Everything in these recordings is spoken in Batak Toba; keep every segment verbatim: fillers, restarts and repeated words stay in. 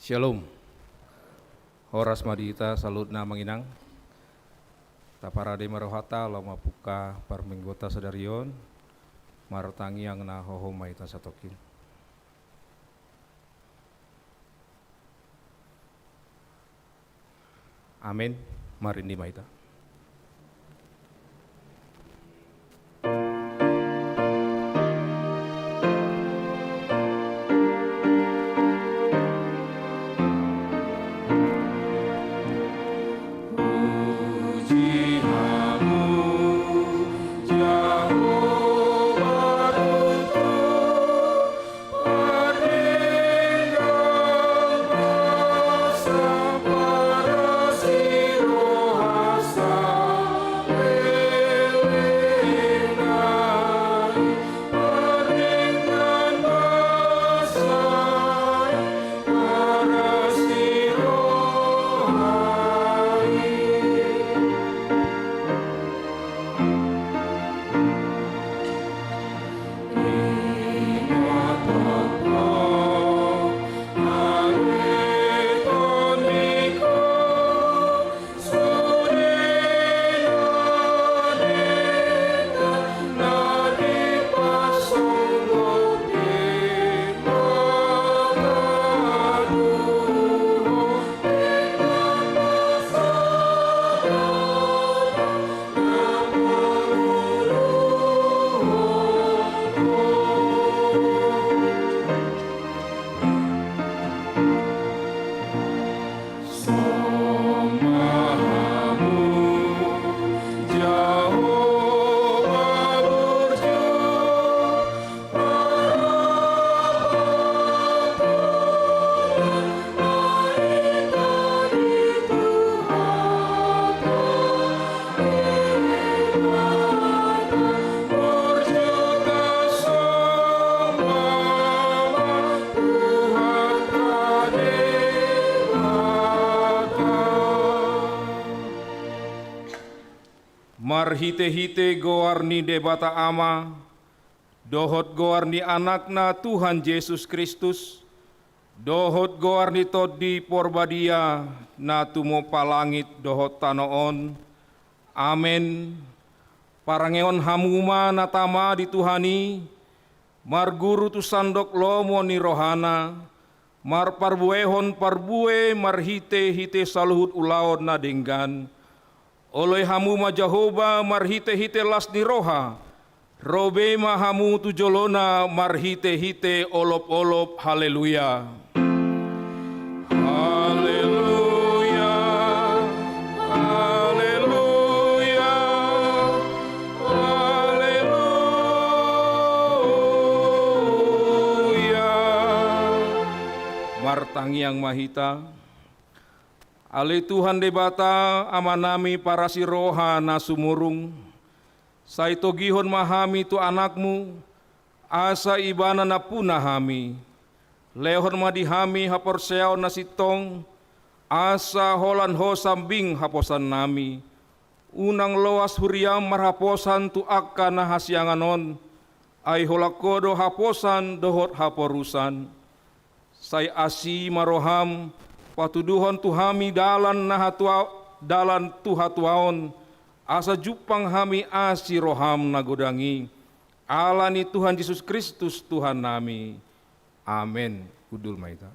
Syalom. Horas ma di hita saluhutna amang inang. Taparade ma rohanta laho mamungka parmingguonta sadari on. Martangiang na hohom ma hita satongkin. Amen. Marende ma hita. Marhitehite goar ni Debata Ama, dohot goar ni Anakna Tuhan Jesus Kristus, dohot goar ni Tondi Porbadia na tumompa langit dohot tano on. Amen. Parangehon hamu ma na tama di Tuhan i, marguru tu sandok lomo ni rohana, marparbuehon parbue marhitehite saluhut ulaon na denggan. Oloi hamu ma Jahowa marhitehite las ni roha, ro be ma hamu tu jolona marhitehite olopolop. Haleluya. Haleluya. Haleluya. Haleluya. Martangiang ma hita. Ale Tuhan Debata, Amanami parasi roha na sumurung, sai togihon ma hami tu Anakmu, asa Ibana nampuna hami. Lehon ma di hami haporseaon na sintong, asa holan Ho sambing haposannami. Unang loas huriam marhaposan tu angka na hasiangan on, ai holan Ho do haposan dohot haporusan. Sai asi ma roham patuduhon tu hami dalan na hatua, dalan tu hatuaon, asa jumpang hami asi roham na godang i. Ala ni Tuhan Jesus Kristus Tuhannami. Amen. Hundul ma hita.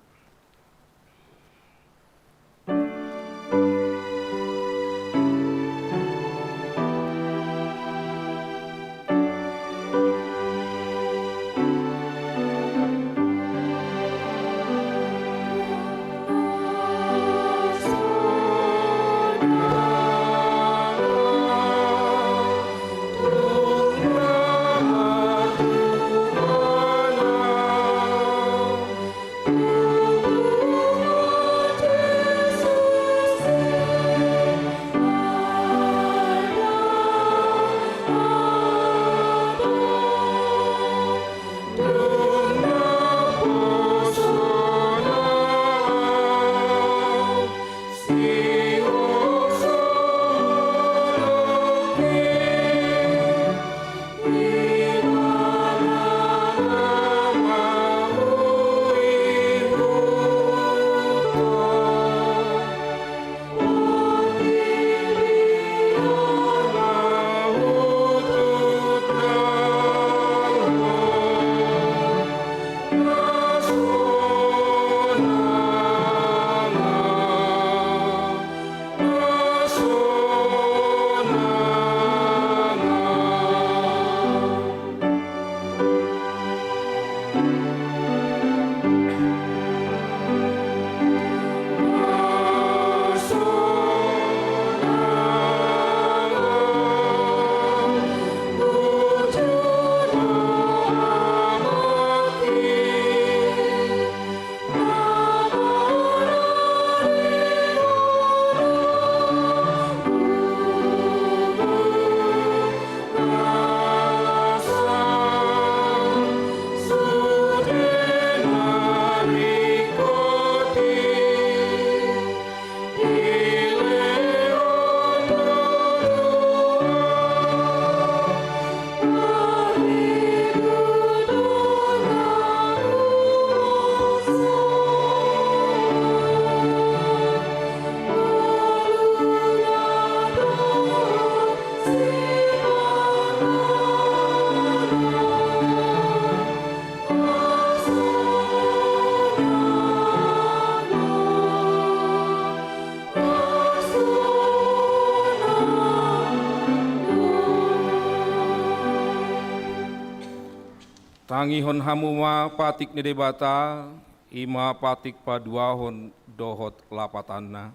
Tangihon hamu ma patik ni Debata, i ma patik paduahon dohot lapatanna.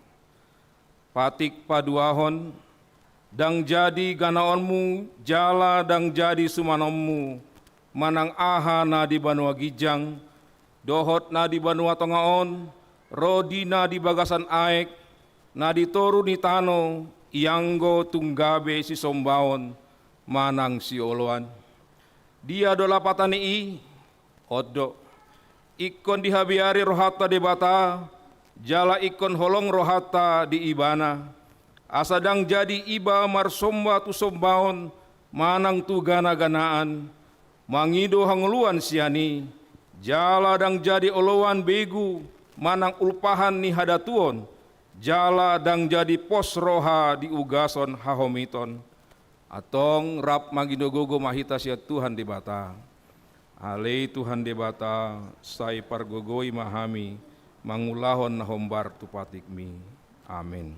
Patik paduahon, ndang jadi ganaonmu, jala ndang jadi sumanonmu, manang aha na di banua ginjang, dohot na di banua tonga on, ro di na di bagasan aek, na di toru ni tano, ianggo tung gabe sisombaon, manang sioloan. Dia do lapatan ni i? On do. Ingkon dihabiari rohanta Debata, jala ingkon holong rohanta di Ibana. Asa ndang jadi iba marsomba tu sombaon, manang tu gana-ganaan, mangido hangoluan sian i, jala ndang jadi oloan begu, manang ulpahan ni hadatuon, jala ndang jadi pos roha di ugason hahomiton. Antong rap mangido gogo ma hita sian Tuhan Debata. Ale Tuhan Debata, sai pargogoi ma hami, mangulahon na hombar tu patikmi. Amen.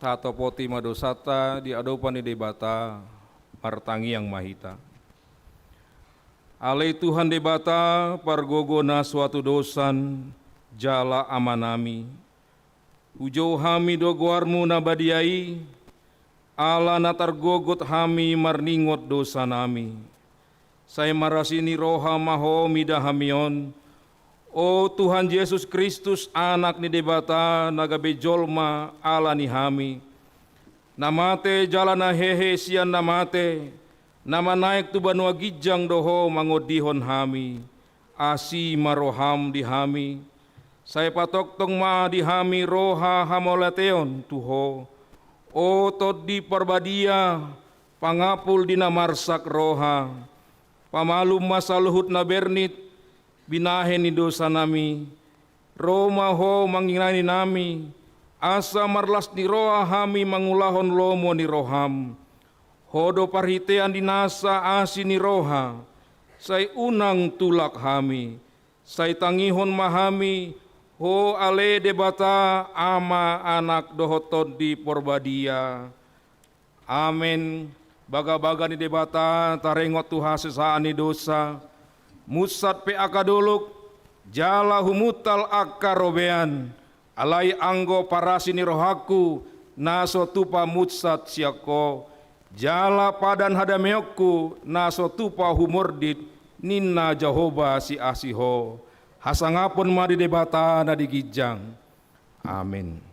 Tatopoti ma dosanta di adopan ni Debata, martangiang ma hita. Ale Tuhan Debata, pargogo na so hatudosan, jala Amanami, hujou hami do goarmu na badia i, ala na targogot hami marningot dosanami. Sai marasi ni roha ma Ho mida hami on, o Tuhan Jesus Kristus, Anak ni Debata, na gabe jolma ala ni hami, na mate jala na hehe sian na mate, na manaek tu banua ginjang do Ho mangondihon hami, asi ma roham di hami, sai patongtong ma di hami roha hamauliateon tu Ho, o Tondi Parbadia, pangampul di na marsak roha, pamalum ma saluhut na bernit, binahen ni dosanami, ro ma Ho manginani nami, asa marlas ni roha hami mangulahon lomo ni roham. Ho do parhitean di nasa asi ni roha, sai unang tulak hami, sai tangihon ma hami, Ho ale Debata, Ama, Anak dohot Tondi Porbadia. Amen. Bagabaga ni Debata taringot tu hasesaan ni dosa, munsat pe angka dolok, jala humuntal angka robean, Alai anggo parasi ni rohangku na so tupa munsat sian Ho, jala padan hadameonku na so tupa humordit, ninna Jahowa siasi Ho. Hasangapon ma di Debata na di ginjang. Amen.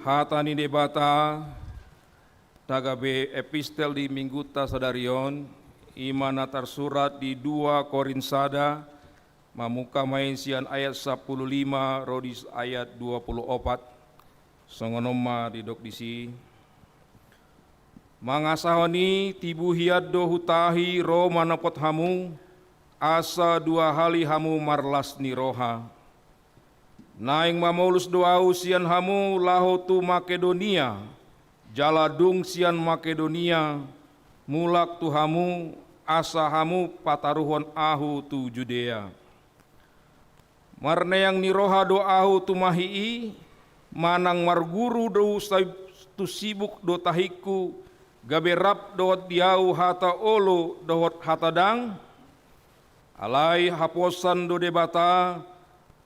Hata ni Debata, na gabe epistel di Minggunta sadari on, i ma na tarsurat di dua Korint sada, mamungka ma i sian ayat sampulu lima ro di ayat dua pulu opat, songon on ma didok disi. Mangasahon i tibu hian do hutahi ro manopot hamu, asa dua hali hamu marlas ni roha. Naeng mamolus do ahu sian hamu laho tu Makedonia, jala dung sian Makedonia, mulak tu hamu, asa hamu pataruhon ahu tu Judea. Marneang ni roha do ahu tumahi i, manang marguru do sai tu sibuk do tahingku, gabe rap dohot di ahu hata olo dohot hata dang? Alai haposan do Debata,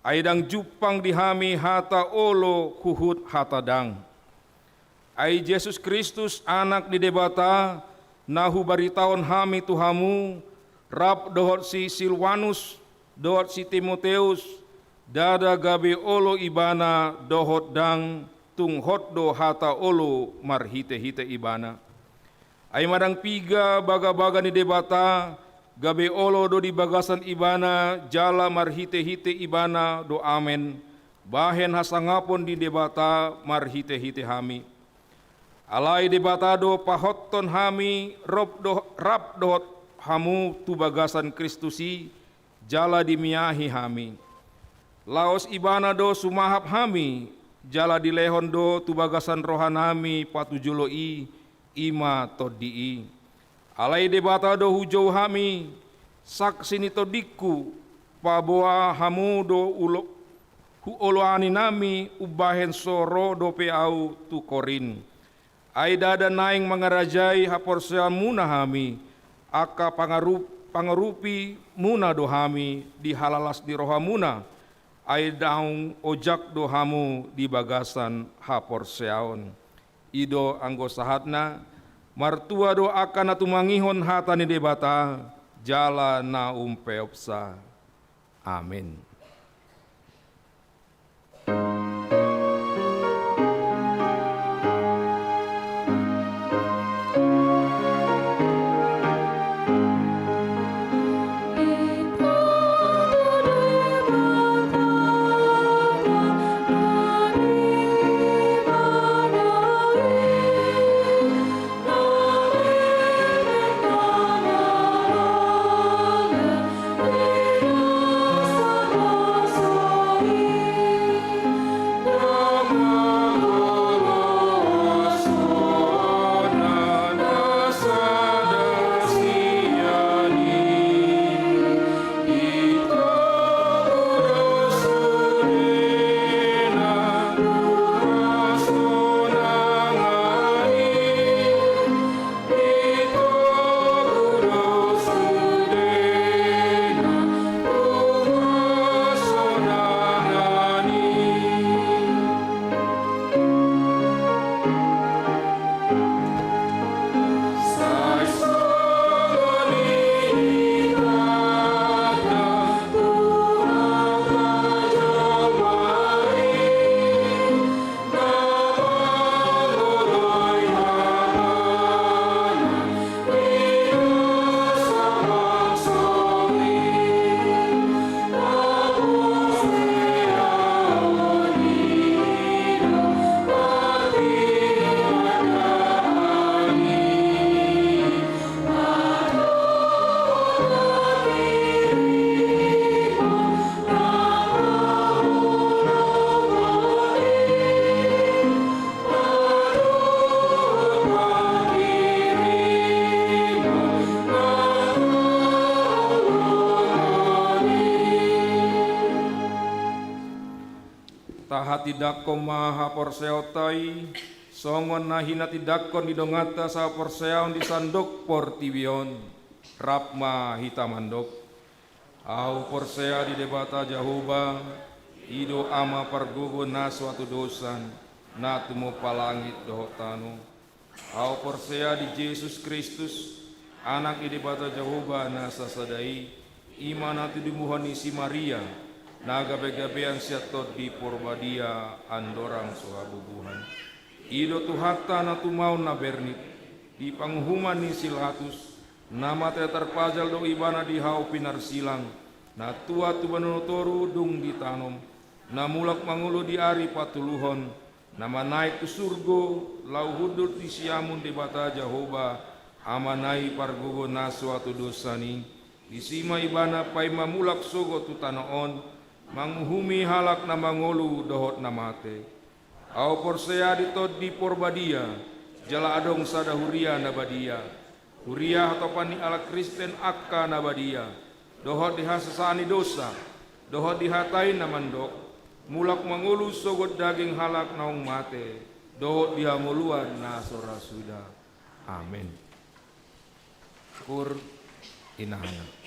ai ndang jumpang di hami hata olo huhut hata dang. Ai Jesus Kristus, Anak ni Debata, na hubaritahon hami tu hamu, rap dohot si Silwanus, dohot si Timoteus, ndada gabe olo ibana dohot dang, tung hot do hata olo marhitehite ibana. Ai ma ndang piga bagabaga ni Debata, gabe olo do di bagasan Ibana jala marhite-hite Ibana do amen, bahen hasangapon di Debata marhite-hite hami. Alai Debata do pahothon hami rap doh-, rap dohot hamu tu bagasan Kristus i, jala dimiahi hami. Laos Ibana do sumahap hami, jala dilehon do tu bagasan rohanami patujolo i, i ma Tondi i. Alai Debata do hujou hami, saksi ni tondingku, paboa hamu do ulo-, huoloani nami umbahen so ro dope ahu tu Korint. Ai ndada naeng mangarajai haporseaonmuna hami, angka pangarup-, pangarupimuna do hami di halalas ni rohamuna, ai naung ojak do hamu di bagasan haporseaon. I do anggo sahatna, martua do angka na tumangihon hata ni Debata, jala na umpeopsa. Amen. Tahatindangkon ma haporseaonta i, songon na hinatindangkon ni donganta sahaporseaon di sandok portibi on. Rap ma hita mandok. Ahu porsea di Debata Jahowa, i do Ama pargogo na so hatudosan, na tumompa langit dohot tano. Ahu porsea di Jesus Kristus, Anak ni Debata Jahowa na sasada i, i ma na tinimuhon ni si Maria, na gabe-gabean sian Tondi Porbadia andorang so habubuhan. I do Tuhanta na tumaon na bernit, di panguhuman ni si Latus, na mate tarpajal do Ibana di hau pinarsilang, na tuat tu banua toru dung ditanom, na mulak mangolu di ari patoluhon, na manaek tu surgo, laho hundul di siamun Debata Jahowa, Amana i pargogo na so hatudosan i, disi ma Ibana paima mulak sogot tu tano on, manguhumi halak na mangolu dohot na mate. Ahu porsea di Tondi Porbadia, jala adong sada huria na badia. Huria hatopan ni halak Kristen angka na badia, dohot di hasesaan ni dosa, dohot di hata i na mandok, mulak mangolu sogot daging halak naung mate, dohot di hangoluan na so ra suda. Amen. Kur inahana.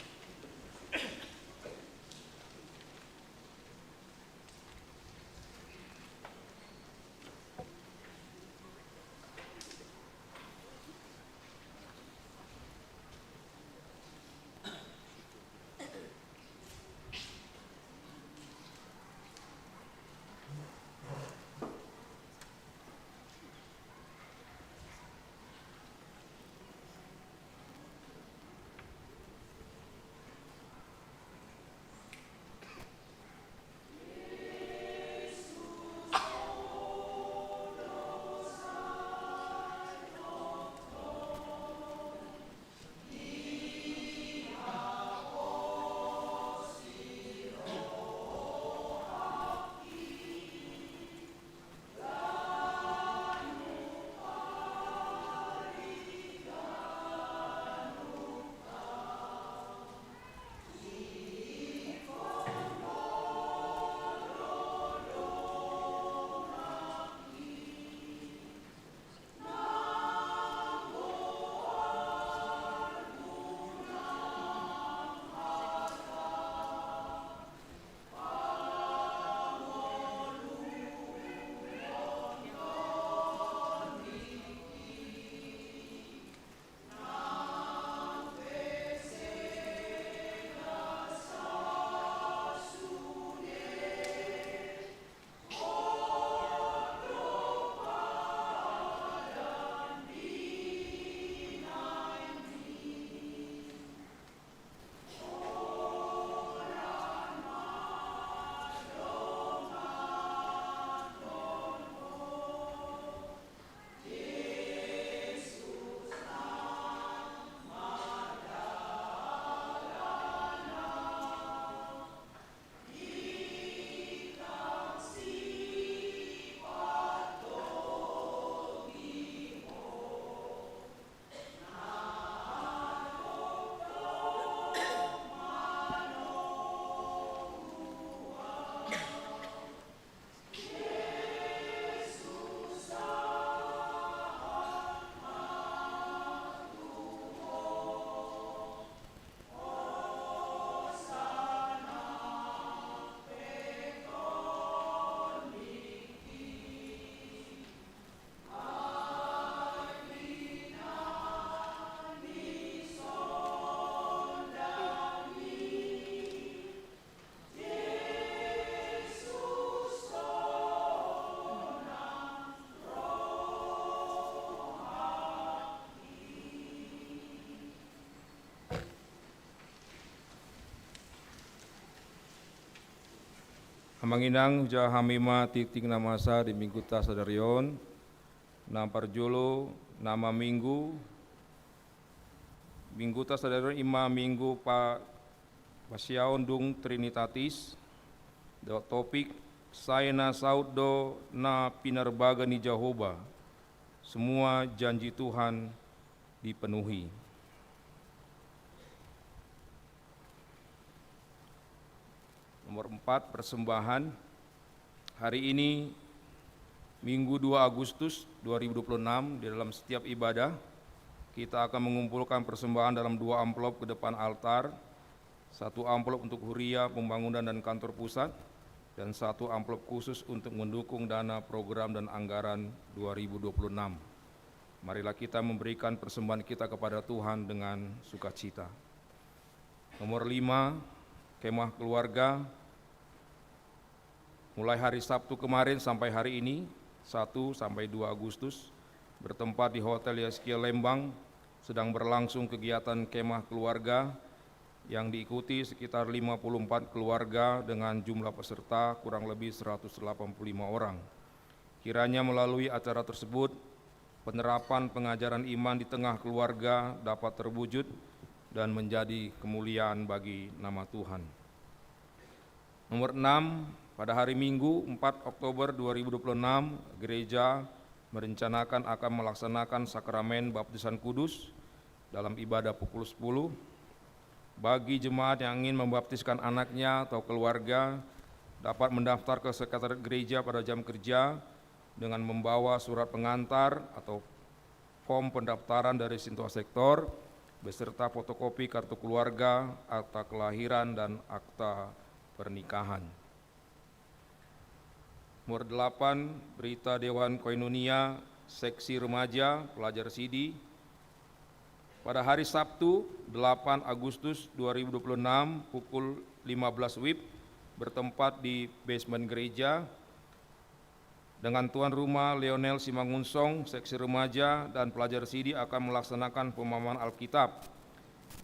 Amang inang, hujaha hami ma tingting na masa di Mingguta sadari on. Na parjolo, nama Minggu, Mingguta sadari on ima Minggu pa-, Pasiaon dung Trinitatis, dohot topik, sai na saut do na pinarbaga ni Jahowa, semua janji Tuhan dipenuhi. Nomor empat, persembahan. Hari ini, Minggu dua Agustus dua ribu dua puluh enam, di dalam setiap ibadah, kita akan mengumpulkan persembahan dalam dua amplop ke depan altar, satu amplop untuk huria, pembangunan, dan kantor pusat, dan satu amplop khusus untuk mendukung dana program dan anggaran dua ribu dua puluh enam. Marilah kita memberikan persembahan kita kepada Tuhan dengan sukacita. Nomor lima, kemah keluarga. Mulai hari Sabtu kemarin sampai hari ini, satu sampai dua Agustus, bertempat di Hotel Yaskia Lembang, sedang berlangsung kegiatan kemah keluarga yang diikuti sekitar lima puluh empat keluarga dengan jumlah peserta kurang lebih seratus delapan puluh lima orang. Kiranya melalui acara tersebut, penerapan pengajaran iman di tengah keluarga dapat terwujud dan menjadi kemuliaan bagi nama Tuhan. Nomor enam, pada hari Minggu, empat Oktober dua ribu dua puluh enam, gereja merencanakan akan melaksanakan sakramen baptisan kudus dalam ibadah pukul sepuluh. Bagi jemaat yang ingin membaptiskan anaknya atau keluarga, dapat mendaftar ke sekretariat gereja pada jam kerja dengan membawa surat pengantar atau form pendaftaran dari Sintua Sektor, beserta fotokopi kartu keluarga, akta kelahiran, dan akta pernikahan. Nomor delapan, berita Dewan Koinonia, Seksi Remaja, Pelajar Sidi. Pada hari Sabtu, delapan Agustus dua ribu dua puluh enam, pukul lima belas wib, bertempat di basement gereja, dengan tuan rumah Lionel Simangunsong, Seksi Remaja dan Pelajar Sidi akan melaksanakan pemahaman Alkitab.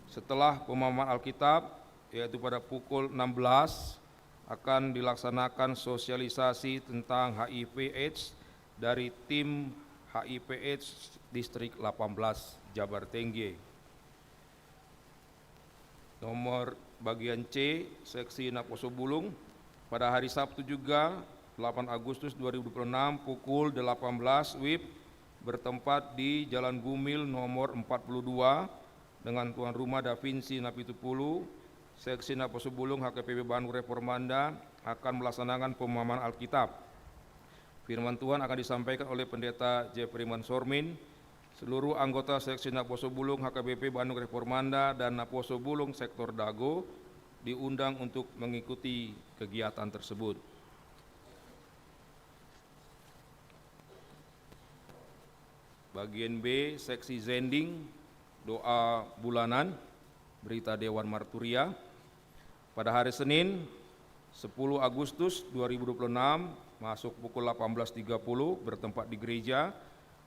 Setelah pemahaman Alkitab, yaitu pada pukul enam belas, akan dilaksanakan sosialisasi tentang H I V AIDS dari tim H I V AIDS Distrik delapan belas Jabar Tengge. Nomor bagian C, Seksi Naposo Bulung, pada hari Sabtu juga, delapan Agustus dua ribu dua puluh enam, pukul delapan belas wib, bertempat di Jalan Gumil nomor empat puluh dua, dengan tuan rumah Da Vinci Napitupulu, Seksi Naposo Bulung H K P P Bandung Reformanda, akan melaksanakan pemahaman Alkitab. Firman Tuhan akan disampaikan oleh Pendeta Jeffrey Mansormin. Seluruh anggota Seksi Naposo Bulung H K B P Bandung Reformanda dan Naposo Bulung Sektor Dago diundang untuk mengikuti kegiatan tersebut. Bagian B, Seksi Zending, doa bulanan, berita Dewan Marturia. Pada hari Senin, sepuluh Agustus dua ribu dua puluh enam, masuk pukul delapan belas tiga puluh, bertempat di gereja,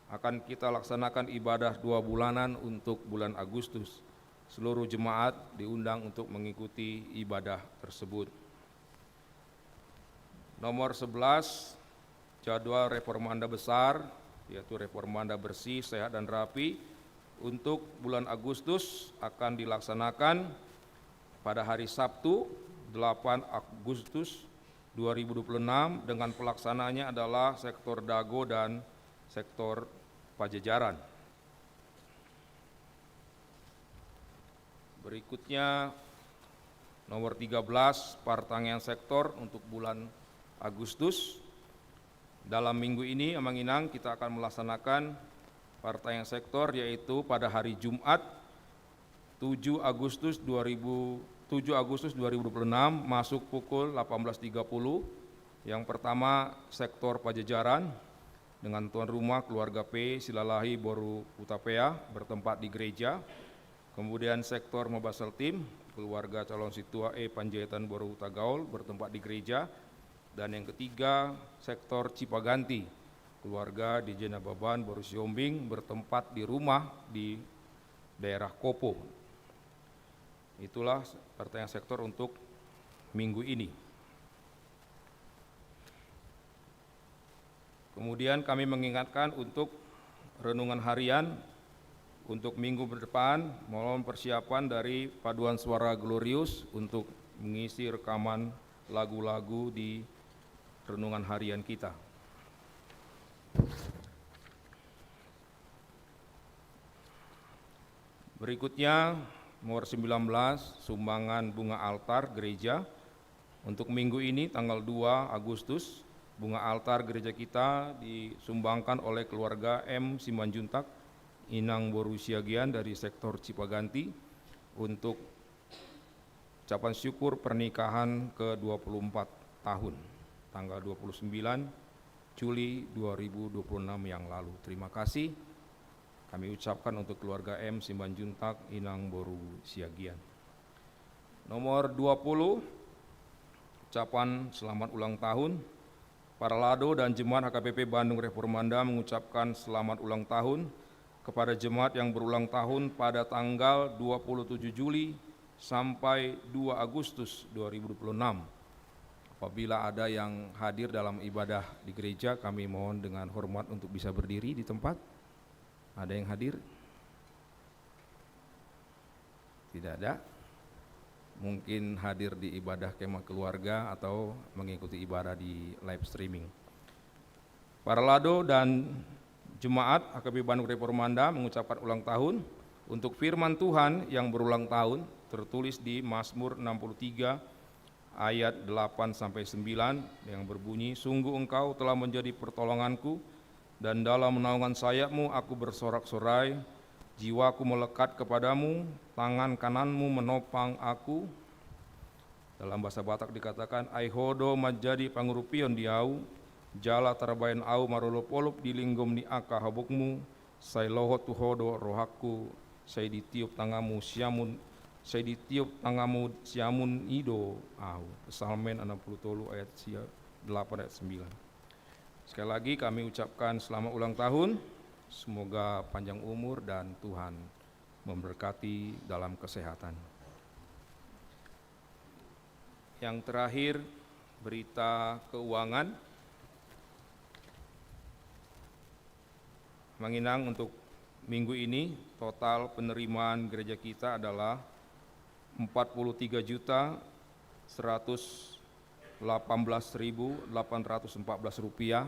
akan kita laksanakan ibadah doa bulanan untuk bulan Agustus. Seluruh jemaat diundang untuk mengikuti ibadah tersebut. Nomor sebelas, jadwal reformanda besar, yaitu reformanda bersih, sehat, dan rapi, untuk bulan Agustus akan dilaksanakan pada hari Sabtu, delapan Agustus dua ribu dua puluh enam, dengan pelaksananya adalah Sektor Dago dan Sektor Pajajaran. Berikutnya, nomor tiga belas, partangiang sektor untuk bulan Agustus. Dalam minggu ini, Amang Inang, kita akan melaksanakan partangiang sektor, yaitu pada hari Jumat, tujuh Agustus dua ribu, tujuh Agustus dua ribu dua puluh enam, masuk pukul delapan belas tiga puluh. Yang pertama, sektor Pajajaran, dengan tuan rumah keluarga P Silalahi boru Hutapea, bertempat di gereja. Kemudian sektor Mobasel Team, keluarga calon sintua E Panjaitan boru Hutagaol, bertempat di gereja. Dan yang ketiga, sektor Cipaganti, keluarga D J Nababan boru Sihombing, bertempat di rumah di daerah Kopo. Itulah partangiang sektor untuk minggu ini. Kemudian kami mengingatkan untuk renungan harian untuk minggu depan, mohon persiapan dari paduan suara Glorius untuk mengisi rekaman lagu-lagu di renungan harian kita. Berikutnya, nomor sembilan belas, sumbangan bunga altar gereja. Untuk minggu ini, tanggal dua Agustus, bunga altar gereja kita disumbangkan oleh keluarga M Simanjuntak, Inang Boru Siagian dari sektor Cipaganti, untuk ucapan syukur pernikahan ke dua puluh empat tahun, tanggal dua puluh sembilan Juli dua ribu dua puluh enam yang lalu. Terima kasih kami ucapkan untuk keluarga M Simanjuntak, Inang Boru Siagian. Nomor dua puluh, ucapan selamat ulang tahun. Paralado dan Jemaat H K P P Bandung Reformanda mengucapkan selamat ulang tahun kepada jemaat yang berulang tahun pada tanggal dua puluh tujuh Juli sampai dua Agustus dua ribu dua puluh enam. Apabila ada yang hadir dalam ibadah di gereja, kami mohon dengan hormat untuk bisa berdiri di tempat. Ada yang hadir? Tidak ada. Mungkin hadir di ibadah kemah keluarga atau mengikuti ibadah di live streaming. Paralado dan jemaat H K P Bandung Reformanda mengucapkan ulang tahun untuk firman Tuhan yang berulang tahun, tertulis di Mazmur enam puluh tiga ayat delapan sampai sembilan, yang berbunyi, "Sungguh Engkau telah menjadi pertolonganku, dan dalam naungan sayap-Mu aku bersorak-sorai. Jiwaku melekat kepada-Mu, tangan kanan-Mu menopang aku." Dalam bahasa Batak dikatakan, "Ai Ho do manjadi pangurupion di ahu, jala tarbaen ahu marolop-olop di linggom ni angka habok-Mu, sai lohot tu Ho do rohangku, sai ditiop tangan-Mu siamun, sai ditiop tangan-Mu siamun i do ahu." Psalmen enam puluh tolu ayat sia-, delapan ayat sembilan. Sekali lagi kami ucapkan selamat ulang tahun, semoga panjang umur dan Tuhan memberkati dalam kesehatan. Yang terakhir, berita keuangan. Manginang untuk minggu ini, total penerimaan gereja kita adalah empat puluh tiga juta seratus delapan belas ribu delapan ratus empat belas rupiah,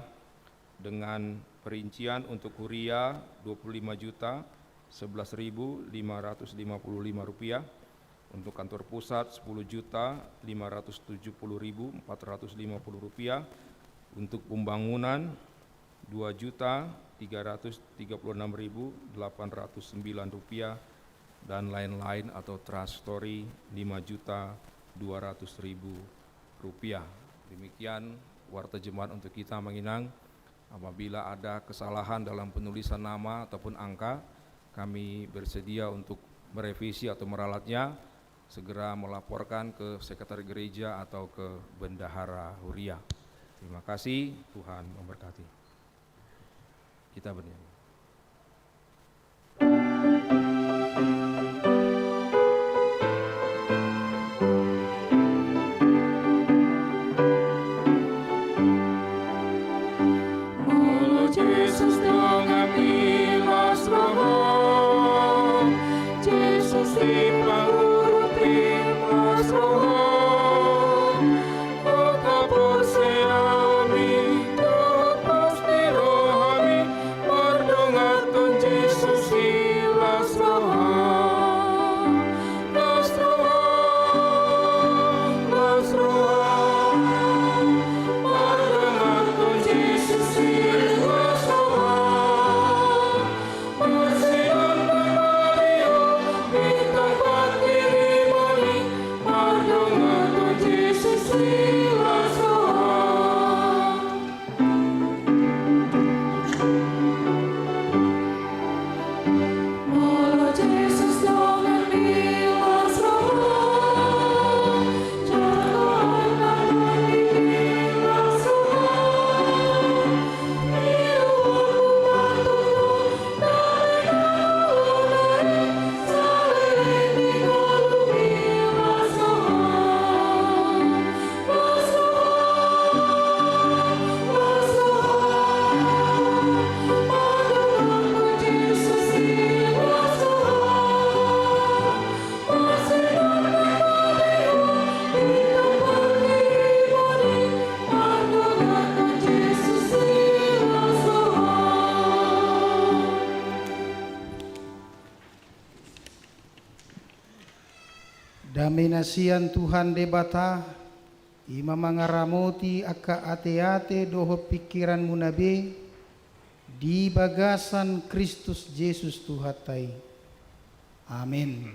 dengan perincian untuk huria dua puluh lima juta sebelas ribu lima ratus lima puluh lima rupiah, untuk kantor pusat sepuluh juta lima ratus tujuh puluh ribu empat ratus lima puluh rupiah, untuk pembangunan dua juta tiga ratus tiga puluh enam ribu delapan ratus sembilan rupiah, dan lain-lain atau transitory lima juta dua ratus ribu rupiah. Demikian warta jemaat untuk kita, Manginang. Apabila ada kesalahan dalam penulisan nama ataupun angka, kami bersedia untuk merevisi atau meralatnya, segera melaporkan ke sekretaris gereja atau ke bendahara huria. Terima kasih, Tuhan memberkati. Kita bernyanyi. Molo Jesus donganmi las roha, Jesus dipangurupi las roha, maka porsea hami dohot pos ni rohami mardongankon Jesus i las roha. Las roha, las roha, mardongankon Jesus i las roha. Marsidohot ma Maria, bintang pati Sian Tuhan Debata, i ma mangaramoti angka ateate dohot pingkiranmuna be di bagasan Kristus Jesus Tuhanta i. Amen.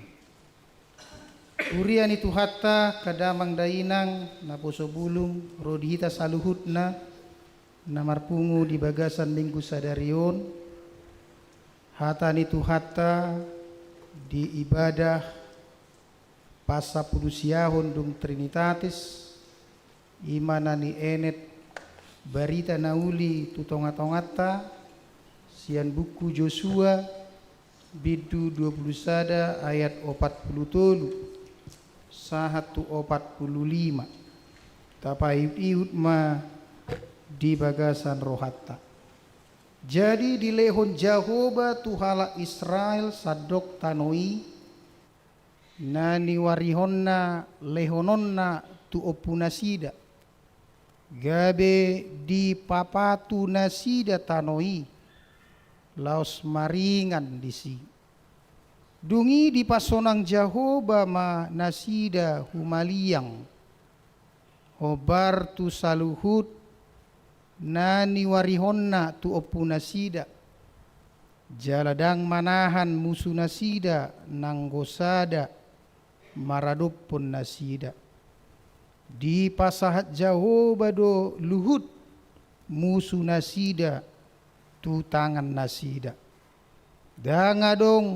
Huria ni Tuhanta, angka damang dainang naposo bulung, ro di hita saluhutna na marpungu di bagasan Minggu sadari on. Hata ni Tuhanta di ibadah pasampulusiahon dung Trinitatis, i ma na nienet barita na uli tu tongatonganta, sian buku Josua, bindu dua pulu sada ayat opat pulu tolu sahat tu opat pulu lima. Tapaihutihut ma di bagasan rohanta. Jadi dilehon Jahowa tu halak Israel sandok tano i, na niuarihonna lehononna tu ompunasida, gabe dipapatu nasida tano i, laos maringan disi. Dung i dipasonang Jahowa ma nasida humaliang, hombar tu saluhut na niuarihonna tu ompunasida, jala ndang manahan musunasida nanggo sada maradophon nasida. Dipasahat Jahowa do luhut musunasida tu tangannasida. Ndang adong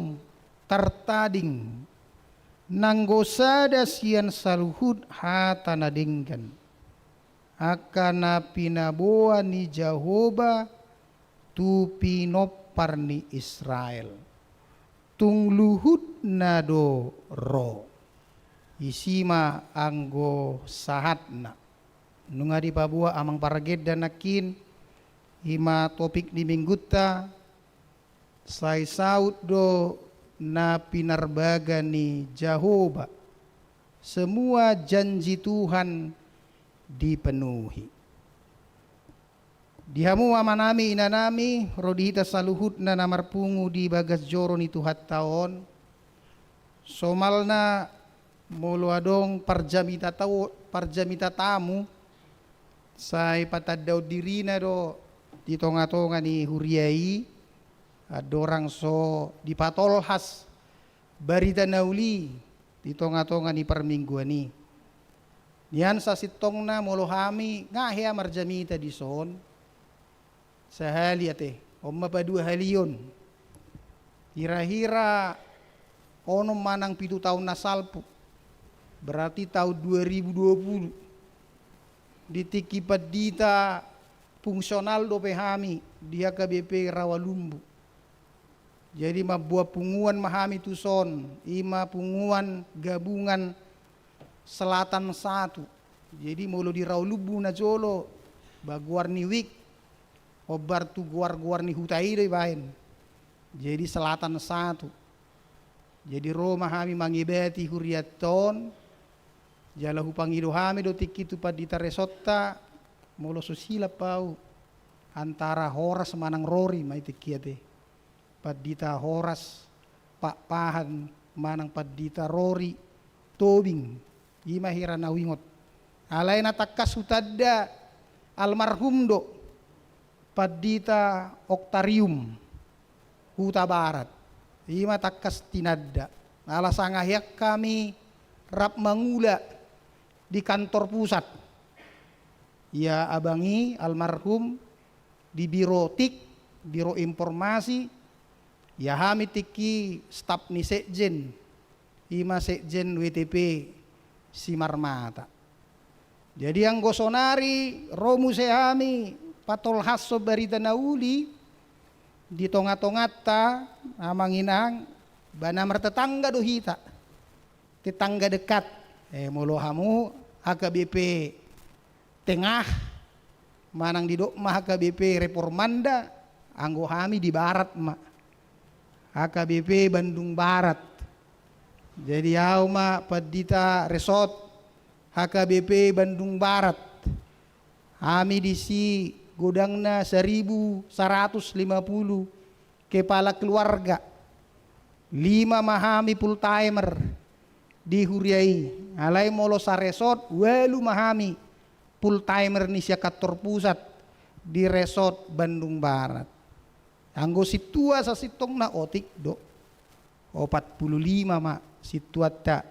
tartading nanggo sada sian saluhut hata na denggan, angka na pinaboa ni Jahowa tu pinompar ni Israel. Tung luhutna do ro. Disi ma anggo sahatna. Nunga dipaboa amang pargenda nangkin, i ma topik ni minggunta, sai saut do na pinarbaga ni Jahowa, semua janji Tuhan dipenuhi. Di hamu amanami, inanami, ro di hita saluhutna na marpungu di bagas joro ni Tuhanta on, somalna molo adong parjamita tau-, parjamita tamu, sai patandaon dirina do di tongatonga ni huria i, andorang so dipatolhas barita na uli di tongatonga ni parmingguan i. Nian sasintongna molo hami nga hea marjamita dison, sahali ate, on ma paduahalion. Hirahira onom manang pitu taon na salpu. Berarti taon dua ribu dua puluh. Di tingki pandita fungsional dope hami di H K B P Rawalumbu. Jadi mamboan punguan ma hami tuson, i ma punguan gabungan Selatan satu. Jadi molo di Rawalumbu na jolo, ba goar ni wik, hombar tu goar-goar ni huta i do ibaen. Jadi Selatan satu. Jadi ro ma hami mangibati hurianta on, jala hupangido hami do tingki tu pandita resortta, molo so silap au, antara horas manang rori ma i tingki ate. Pandita horas, Pakpahan manang pandita rori, Tobing. I ma hira na huingot. Alai na tangkas hutanda almarhum do pandita Oktarium Hutabarat. I ma tangkas tinanda. Ala sanga hean hami rap mangula di kantor pusat. Ia abang i almarhum di biro tik, biro informasi, ia hami tingki staf ni sekjen, i ma sekjen W T P Simarmata. Jadi anggo sonari ro muse hami patolhashon barita na uli di tongatonganta, amang inang, ba na martetangga do hita. Tetangga dekat. Eh, molo hamu H K B P Tengah, manang didok ma H K B P Reformanda, anggo hami di barat ma. H K B P Bandung Barat. Jadi au ma pandita resort H K B P Bandung Barat. Hami disi godangna saribu saratus lima pulu kepala keluarga. Lima ma hami full timer. di huria i. Alai molo saresort, ualu ma hami full timer ni sian kantor pusat di resort Bandung Barat. Anggo sintua sasintongna otik do, opat pulu lima ma sintuanta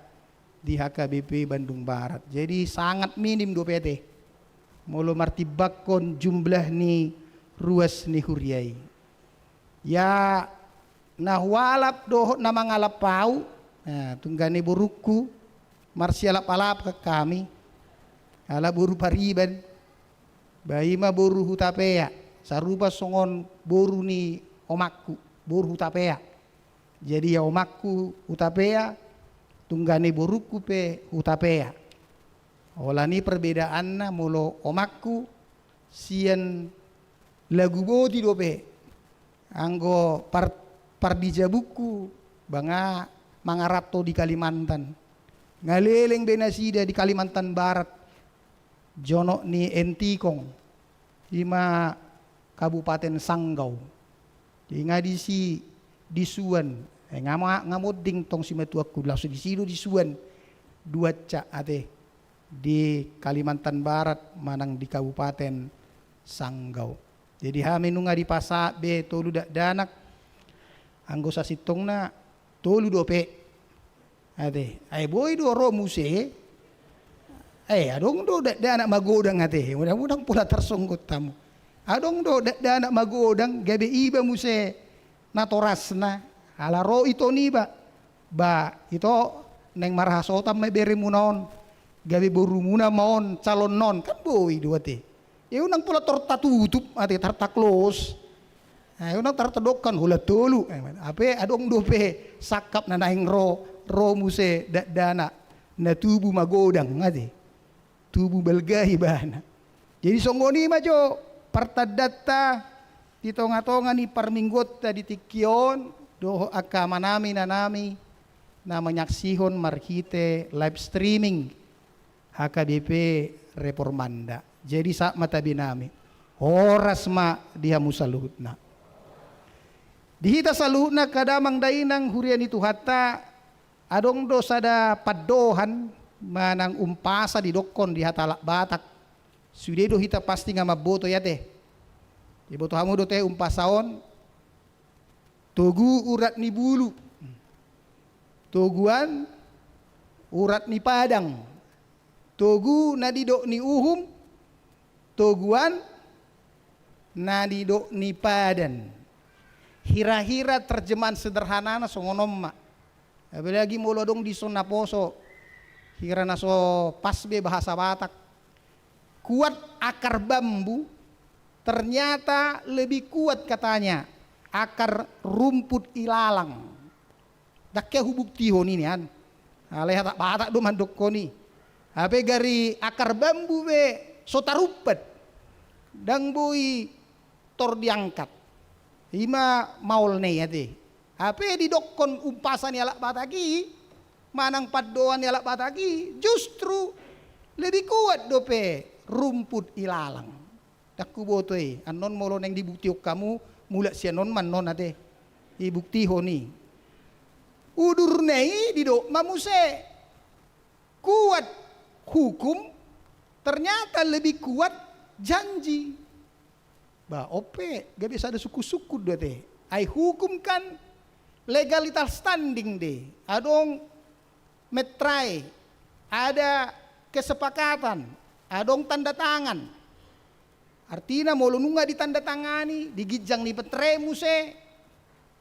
di H K B P Bandung Barat. Jadi sangat minim dope ate molo martimbangkon jumlah ni ruas ni huria i. Ya, na hualap dohot na mangalap ahu, nah, tunggane borungku, marsialap-alap hami, ala boru Pariban, ba i ma boru Hutapea, sarupa songon boru ni omakku, boru Hutapea. Jadi ya omakku Hutapea, tunggane borungku pe Hutapea. Holan i perbedaanna, molo omakku sian Laguboti dope, anggo par-, pardijabungku ba nga mangaranto di Kalimantan. Nga leleng be nasida di Kalimantan Barat, jonok ni Entikong, i ma Kabupaten Sanggau. Jadi nga disi disuan, eh, nga ma-, nga monding tong simatuangku, langsung disi do disuan duansa ate, di Kalimantan Barat manang di Kabupaten Sanggau. Jadi hami nunga dipasahat be tolu dakdanak, anggo sasintongna tolu dope. Ate, ai boi do ro muse. Eh, adong do dakdanak magodang ate, unang-unang pola tarsonggot hamu. Adong do dakdanak magodang, gabe iba muse natorasna, ala ro ito niba. Ba, ito, naeng marhasohotan ma beremuna on, gabe borumuna ma on calonna on, kan boi do ate. Ia unang pola tor tatutup ate, tar taclose. Ai unang tar tadok holan tolu. Hape adong dope sangkap na naeng ro, ro muse dakdanak na tubu magodang ate. Tubu balga ibana. Jadi songon i ma jo partandanta di tonga-tonga ni parmingguonta di tingki on, dohot angka amanami, inanami na manyaksihon marhite live streaming H K B P Reformanda. Jadi sahat ma tabenami. Horas ma di hamu saluhutna. Di hita saluhutna angka damang dainang huria ni Tuhanta, adong do sada pandohan manang umpasa didokkon di hata halak Batak. Sude do hita pasti nga mamboto i ate. Diboto hamu do ate umpasa on? Togu urat ni bulu. Toguan urat ni padang. Togu na didok ni uhum. Toguan na didok ni padan. Hira-hira terjemahan sederhanana songon on ma. Apalagi molo adong dison naposo, hira na so pas be bahasa Batak. Kuat akar bambu, ternyata lebih kuat katanya akar rumput ilalang. Ndang hea hubuktihon i nian. Alai hata Batak do mandokkon i. Hape gari akar bambu be so tarumpat, ndang boi tor diangkat. I ma maolna i ate. Hape didokkon umpasa ni halak Batak i manang pandohan ni halak Batak i, justru lebih kuat dope rumput ilalang. Ndang huboto i, annon molo naeng dibuktihon hamu, mulak sian on ma annon ate. Dibuktihon i. Udurna i didok ma muse. Kuat hukum, ternyata lebih kuat janji. Ba, on pe, gabe sada sungkun-sungkun do ate. Ai hukum kan legalitas standing do. Adong metre, ada kesepakatan, adong tanda tangan. Artina molo nunga ditandatangani, di ginjang ni metre muse,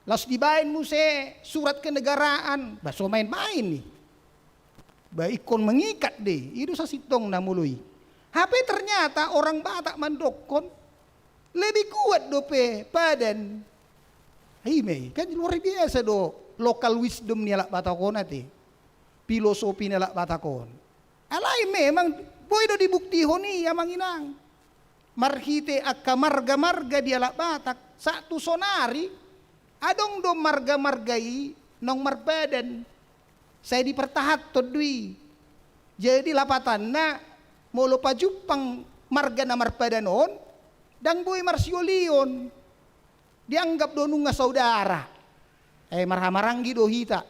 laos dibaen muse surat kenegaraan, ba so main-main i. Ba ingkon mengikat do i, i do sasintongna molo i. Hape ternyata orang Batak mandokkon, lebih kuat dope padan. I ma i, kan luar biasa do local wisdom ni halak Batak on ate. Filosofi ni halak Batak on. Alai memang boi do dibuktihon i amang inang. Marhite angka marga-marga di halak Batak, sahat tu sonari, adong do marga-marga i naung marpadan. Sai dipertahanhon do i. Jadi lapatanna, molo pajumpang marga na marpadan on, ndang boi marsiolion. Dianggap do nunga saudara. Eh, marhahamaranggi do hita.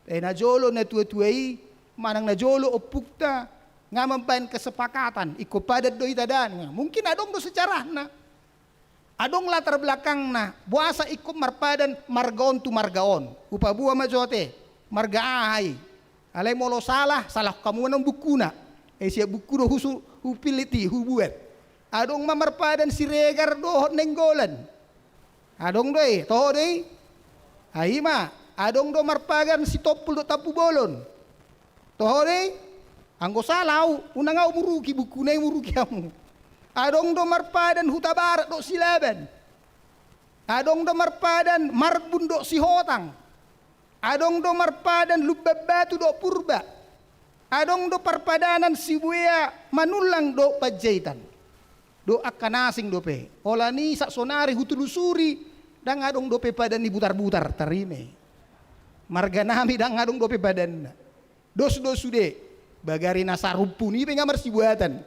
Eh, na jolo na tua-tua i, Manang na jolo ompungta, nga mambaen kesepakatan, ingkon padan do hita dan. Mungkin adong do sejarahna. Adong latar belakangna, boasa ingkon marpadan marga on tu marga on. Hupaboa ma jo ate, marga aha i. Alai molo salah, salah hamu annon bukuna. Eh, sian buku do husu-, hupillit i, hubuat. Adong ma marpadan Siregar dohot Nainggolan. Adong do i, toho do i? Ai ma, adong do marpadan Sitompul dohot Tampubolon. Toho do i? Anggo salah au, unang au muruki, bukuna i muruki hamu. Adong do marpadan Hutabarat dohot Silaban. Adong do marpadan Marbun dohot Sihotang. Adong do marpadan Lumban Batu dohot Purba. Adong do parpadanan Sibuea Manullang dohot Panjaitan. Dohot angka na asing dope. Holan i saonari hutelusuri, ndang adong dope padan ni Butarbutar, tarima i. Marga nami ndang adong dope padanna. Dos do sude, bagari na sarumpun i pe nga marsibuatan.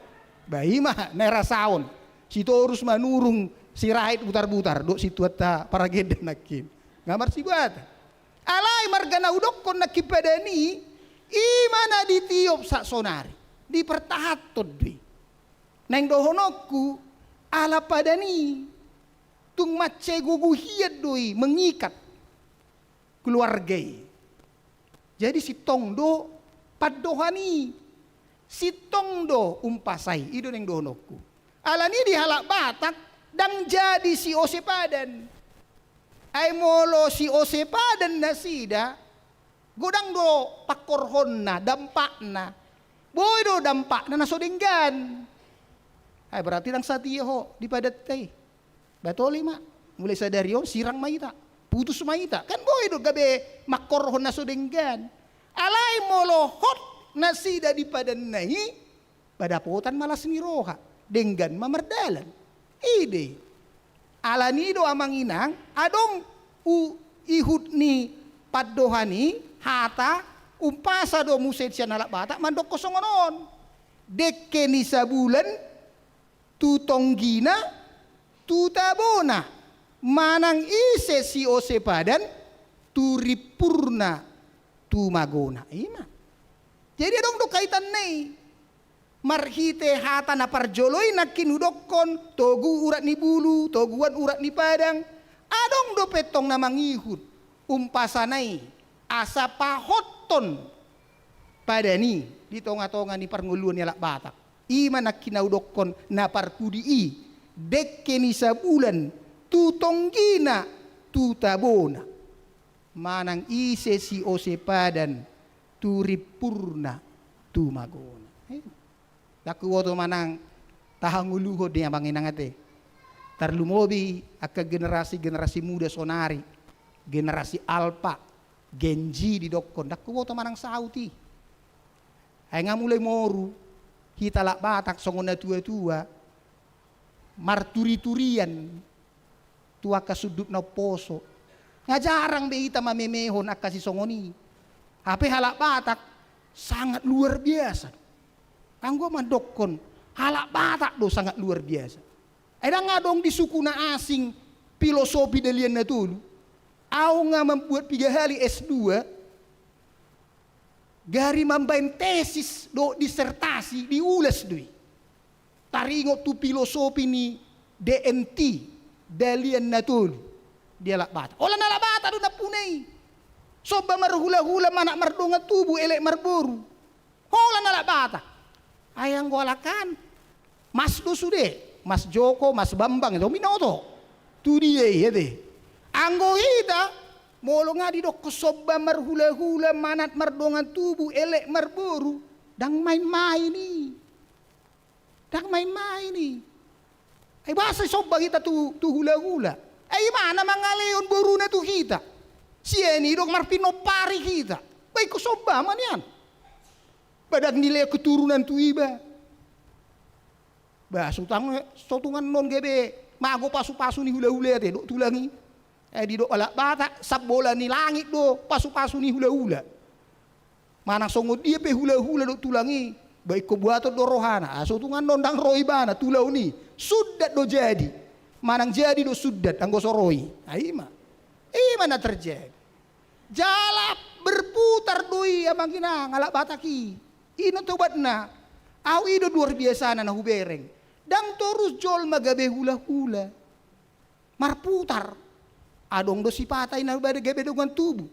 Ba i ma na rasaon. Sitorus Manurung, Sirait, Butarbutar, dohot situatta Paragenda nangkin. Nga marsibuatan. Alai marga na hudokkon nangkin padan i, i ma na ditiop saonari. Dipertahanhon do i. Naeng dohononku, ala padan i, tung mansai gogo hian do i mengikat keluarga i. Jadi sintong do pandohan i, sintong do umpasa i, i do naeng dohononku. Alani i di halak Batak, ndang jadi siose padan. Ai molo siose padan nasida, godang do pangkorhonna, dampakna. Boi do dampakna na so denggan. Ai berarti ndang satia ho di padanta i. Batoli ma, mulai sadari on sirang ma hita, putus ma hita. Kan boi do gabe mangkorhon na so denggan. Alai molo hot nasida di padanna i, ba dapotan ma las ni roha, denggan ma mardalan. I do i. Alani i do amang inang, adong u-, ihut ni pandohan i, hata, umpasa do muse sian halak Batak mandokkon songon on. Dengke ni sabulan, tu tonggina, tu tabona, manang ise siose padan, tu rimpurna, tu magona. I ma. Jadi adong do kaitanna i. Marhite hata na parjolo i nangkin hudokkon, togu urat ni bulu, toguan urat ni padang. Adong dope tong na mangihut umpasana i, asa pahothon padan i di tongatonga ni parngoluon ni halak Batak. I ma nangkin na hudokkon na parpudi i, dengke ni sabulan, tu tonggina, tu tabona. Manang ise siose padan, tu rimpurna, tu magona. Eh, ndang huboto manang tahangoluhon do i amang inang ate. Tarlumobi angka generasi-generasi muda sonari, generasi Alpha, Gen Z didokkon, ndang huboto manang saut i. Ai nga mulai moru hita halak Batak songon natuatua, marturiturian tu angka sundut na umposo. Nga jarang be hita mamemehon angka sisongon i. Hape halak Batak sangat luar biasa. Anggo mandokkon halak Batak do sangat luar biasa. Ai ndang adong di suku na asing filosofi Dalihan Na Tolu. Au nga mambuat piga hali S dua, gari mambaen tesis dohot disertasi, diulas do i. Taringot tu filosofi ni D N T, Dalihan Na Tolu, di halak Batak. Holan halak Batak do nampuna i. Somba marhulahula, manat mardongan tubu, elek marboru. Holan halak Batak. Ai anggo halak an, Mas do sude, Mas Joko, Mas Bambang, do binoto. Tu dia i ate. Anggo hita, molo nga didokkon somba marhulahula, manat mardongan tubu, elek marboru, ndang main-main i. Ndang main-main i. Ai boasa somba hita tu, tu hulahula? Ai i ma na mangalehon boruna tu hita. Sian i do marpinompari hita. Ba ingkon somba ma nian. Ba ndang dilehon keturunan tu iba. Ba so tung, so tung annon gabe mago pasupasu ni hulahula ate dohot tulang i. Eh, didok halak Batak, sambola ni langit do pasupasu ni hulahula. Manang songon dia pe hulahula dohot tulang i, ba ingkon buaton do rohana. Ah, so tung annon ndang ro ibana tu ulaon i. Sundat do jadi. Manang jadi do sundat anggo so ro i. Ah, i ma. I ma na terjadi. Jala berputar do i amang inang, halak Batak i. I do tobatna. Au i do luar biasana na hubereng. Ndang torus jolma gabe hulahula. Marputar. Adong do sipata i na gabe dongan tubu.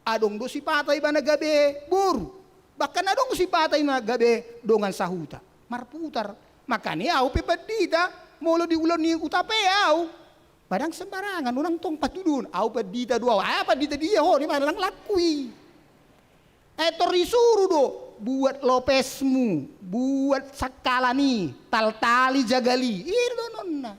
Adong do sipata i na gabe boru. Bahkan adong sipata i na gabe dongan sahuta. Marputar. Makana au pe pandita, molo di ulaon ni huta pe au. Ba ndang sembarangan, unang tong patuduhon. Au pandita do au. Ah, pandita dia ho, i ma na nang laku i. Eh, tor disuru do, buat lopesmu, buat sangkalan i, taltali jagal i. I do annon na.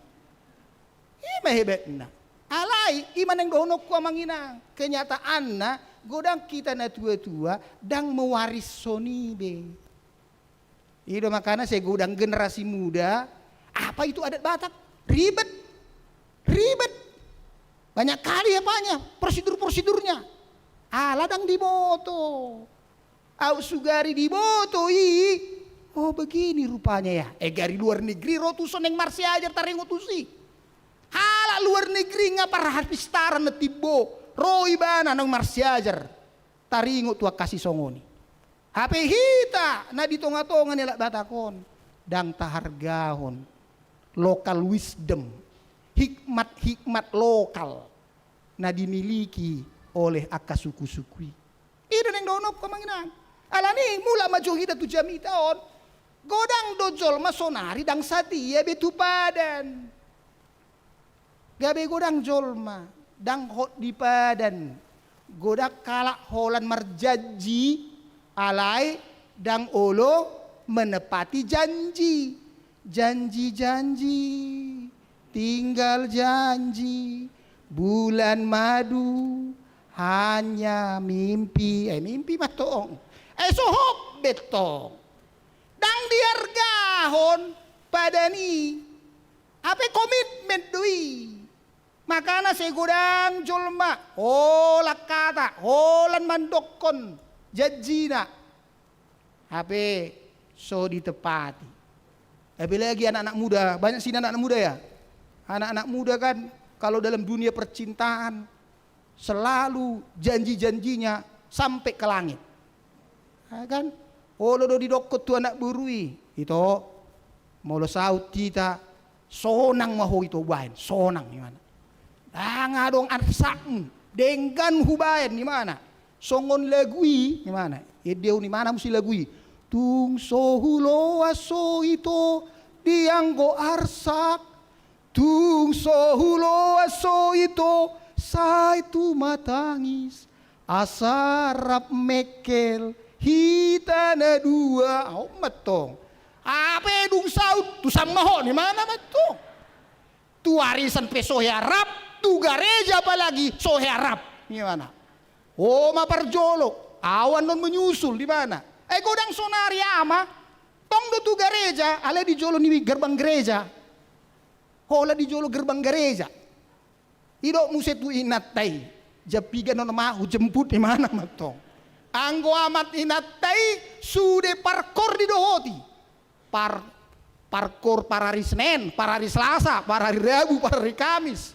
I ma hebatna. Alai, i ma naeng dohononku amang inang. Kenyataanna, godang hita na tua-tua, ndang mewarishon i be. I do makana sai godang generasi muda, apa itu adat Batak? Ribet. Ribet. Banyak kali apanya, prosedur-prosedurnya. Ala ndang diboto. Au sugari diboto i, oh, begini rupanya ya. Eh, gari luar negeri ro tuson naeng marsiajar taringot tusi. Halak luar negeri nga parhapistaran na timbo. Ro ibana naeng marsiajar. Taringot tu angka sisongon i. Hape hita na di tonga-tonga ni halak Batak on, ndang tahargahon local wisdom, hikmat-hikmat lokal na dimiliki oleh angka suku-suku i. I do naeng dohononku amang inang. Alani i mulak ma jo hita tu jamita on. Godang do jolma sonari ndang satia be tu padan. Gabe godang jolma, ndang hot di padan. Godang halak holan marjanji, alai ndang olo menepati janji. Janji-janji, tinggal janji, bulan madu, hanya mimpi. Eh, mimpi ma tong. Eh, so hot be tong. Ndang diargahon padan i. Hape komitmen do i. Makana sai godang jolma, holan hata, holan mandokkon janjina. Hape so ditepati. Apalagi anak-anak muda, banyak sini anak-anak muda ya. Anak-anak muda kan kalau dalam dunia percintaan selalu janji-janjinya sampai ke langit. Ya kan? Olo do didokkon tu anak boru i, ito, molo saut hita, sonang ma ho ito hubaen, sonang, imana. Ndang adong arsakmu, denggan hubaen, imana. Songon lagu i, imana. Ende on, imana muse lagu i. Tung so huloas ho ito, dianggo arsak. Tung so huloas ho ito, sai tumatangis. Asa rap mengkel hita na dua. Au ma tong. Hape dung saut, tu san ma ho, imana ma tong. Tu arisan pe so hea rap, tu gareja apalagi so hea rap. Imana. Ho ma parjolo, au annon menyusul, imana. Eh, godang sonari ama, tong do tu gareja, alai di jolo ni gerbang gereja. Holan di jolo gerbang gareja. Didok muse tu inanta i, jam piga non ma hujemput, imana ma tong. Anggo amat inanta i sude parkor didohoti. Par, parkor parari Senen, parari Selasa, parari Rabu, parari Kamis.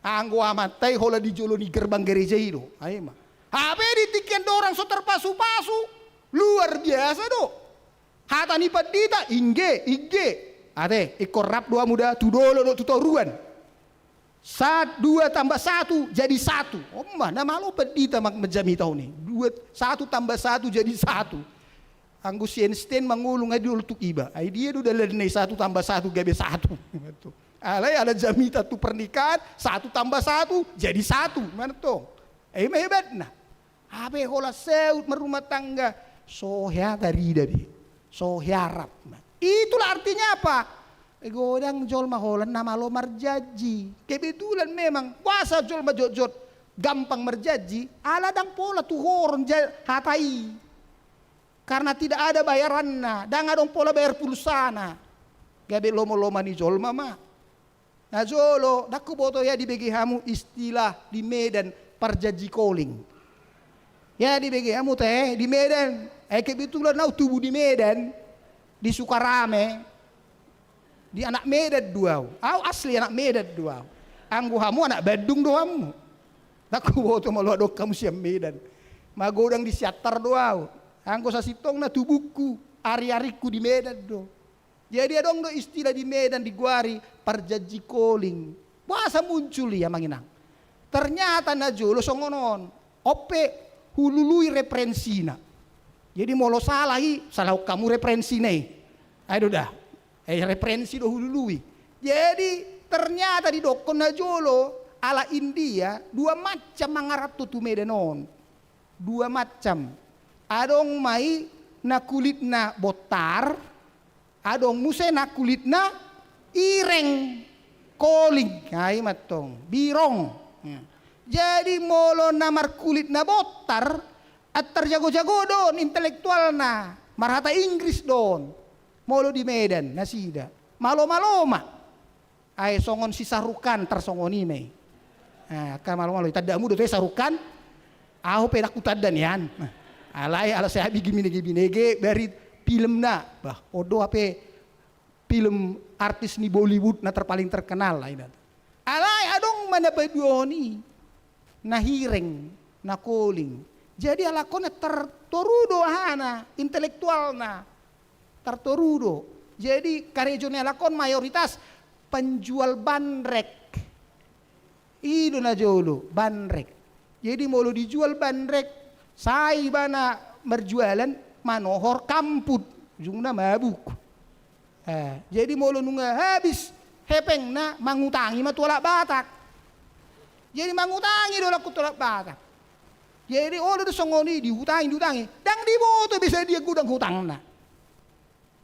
Anggo amanta i holan di jolo ni gerbang gareja i do. Ai ma. Hape di tingki andorang so tarpasu-pasu, luar biasa do. Hata ni pandita, ingge, ingge. Ate, ingkon rap do hamu da, tu dolok dohot tu toruan. Sat, dua tambah satu jadi satu. On ma, na malo pandita mang-, manjamita on i. Dua, satu tambah satu jadi satu. Anggo si Einstein mangolu nga dioltuk iba. Ai dia do dalanna i satu tambah satu gabe satu. Alai ala jamita tu pernikahan, satu tambah satu jadi satu. Imana tong. Ai ma hebatna. Hape holan saut marrumah tangga, so hea tarida be, so hea rap. Itulah artinya apa? Godang jolma holan na malo marjanji. Kebetulan memang boasa jolma jotjot gampang marjanji, ala ndang pola tuhoron ja-, hata i. Karena tidak ada bayaranna, ndang adong pola bayar pulsana. Gabe lomo-lomo ni jolma ma. Na jolo, ndang huboto hea dibege hamu istilah di Medan parjanji koling. Hea dibege hamu te, di Medan. Eh, kebetulan au tubu di Medan, di Sukarame. Di anak Medan do au. Au asli anak Medan do au. Anggo hamu anak Bandung do hamu. Ndang huboto molo adong hamu sian Medan. Magodang di Siantar do ahu. Anggo sasintongna tubungku, ari-aringku di Medan do. Jadi adong do istilah di Medan digoari parjanji calling. Boasa muncul i, amang inang? Ternyata na jolo songon on. On pe hulului referensina. Jadi molo salah i, salahon hamu referensina i. Ai do da. Eh, referensi do hulului. Jadi ternyata didokkon na jolo, ala India, dua macam mangaranto tu Medan on. Dua macam. Adong ma i na kulitna bontar, adong muse na kulitna ireng, calling. Ai ma antong, birong. Ya. Jadi molo na markulit na bontar, antar jago-jago do on intelektualna, marhata Inggris do on. Molo di Medan, nasida. Malo-malo ma. Ai songon si Shah Rukh Khan tarsongon i ma i. Ah, angka malo-malo. Itandamu do tu Shah Rukh Khan? Ahu pe ndang hutanda nian. Alai ala sai binege-binege bari filmna. Bah, on do hape film artis ni Bollywood na terpaling terkenal lah inna. Alai adong ma na paduahon i. Na ireng, na calling. Jadi halak on na tartoru do ahana, intelektualna. Tartoru do. Jadi karejo ni halak on mayoritas penjual bandrek. I do na jolo, bandrek. Jadi molo dijual bandrek, sai ibana marjualan manohor kamput, ujungna mabuk. Eh, jadi molo nunga habis hepengna, mangutangi ma tu halak Batak. Jadi mangutangi do halak on tu halak Batak. Jadi olo do songon i, dihutangi, dihutangi. Ndang diboto be sadia godang hutangna.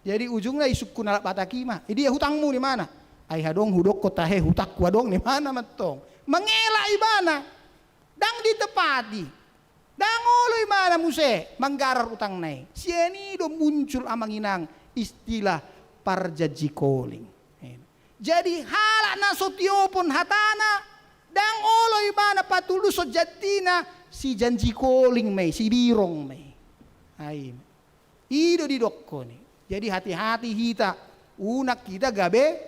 Jadi ujungna isungkun halak Batak i ma, "Idia hutangmu?" nimana. "Ai adong hudokkon tahe hutangku adong," nimana ma antong. Mangela ibana. Ndang ditepati. Ndang olo ibana muse manggarar utangna i. Sian i do muncul, amang inang, istilah parjanji calling. Jadi halak na so tiopon hatana, ndang olo ibana patulushon jantina, sijanji calling ma i, sibirong ma i. Ai. I do didokkon i. Jadi hati-hati hita, unang hita gabe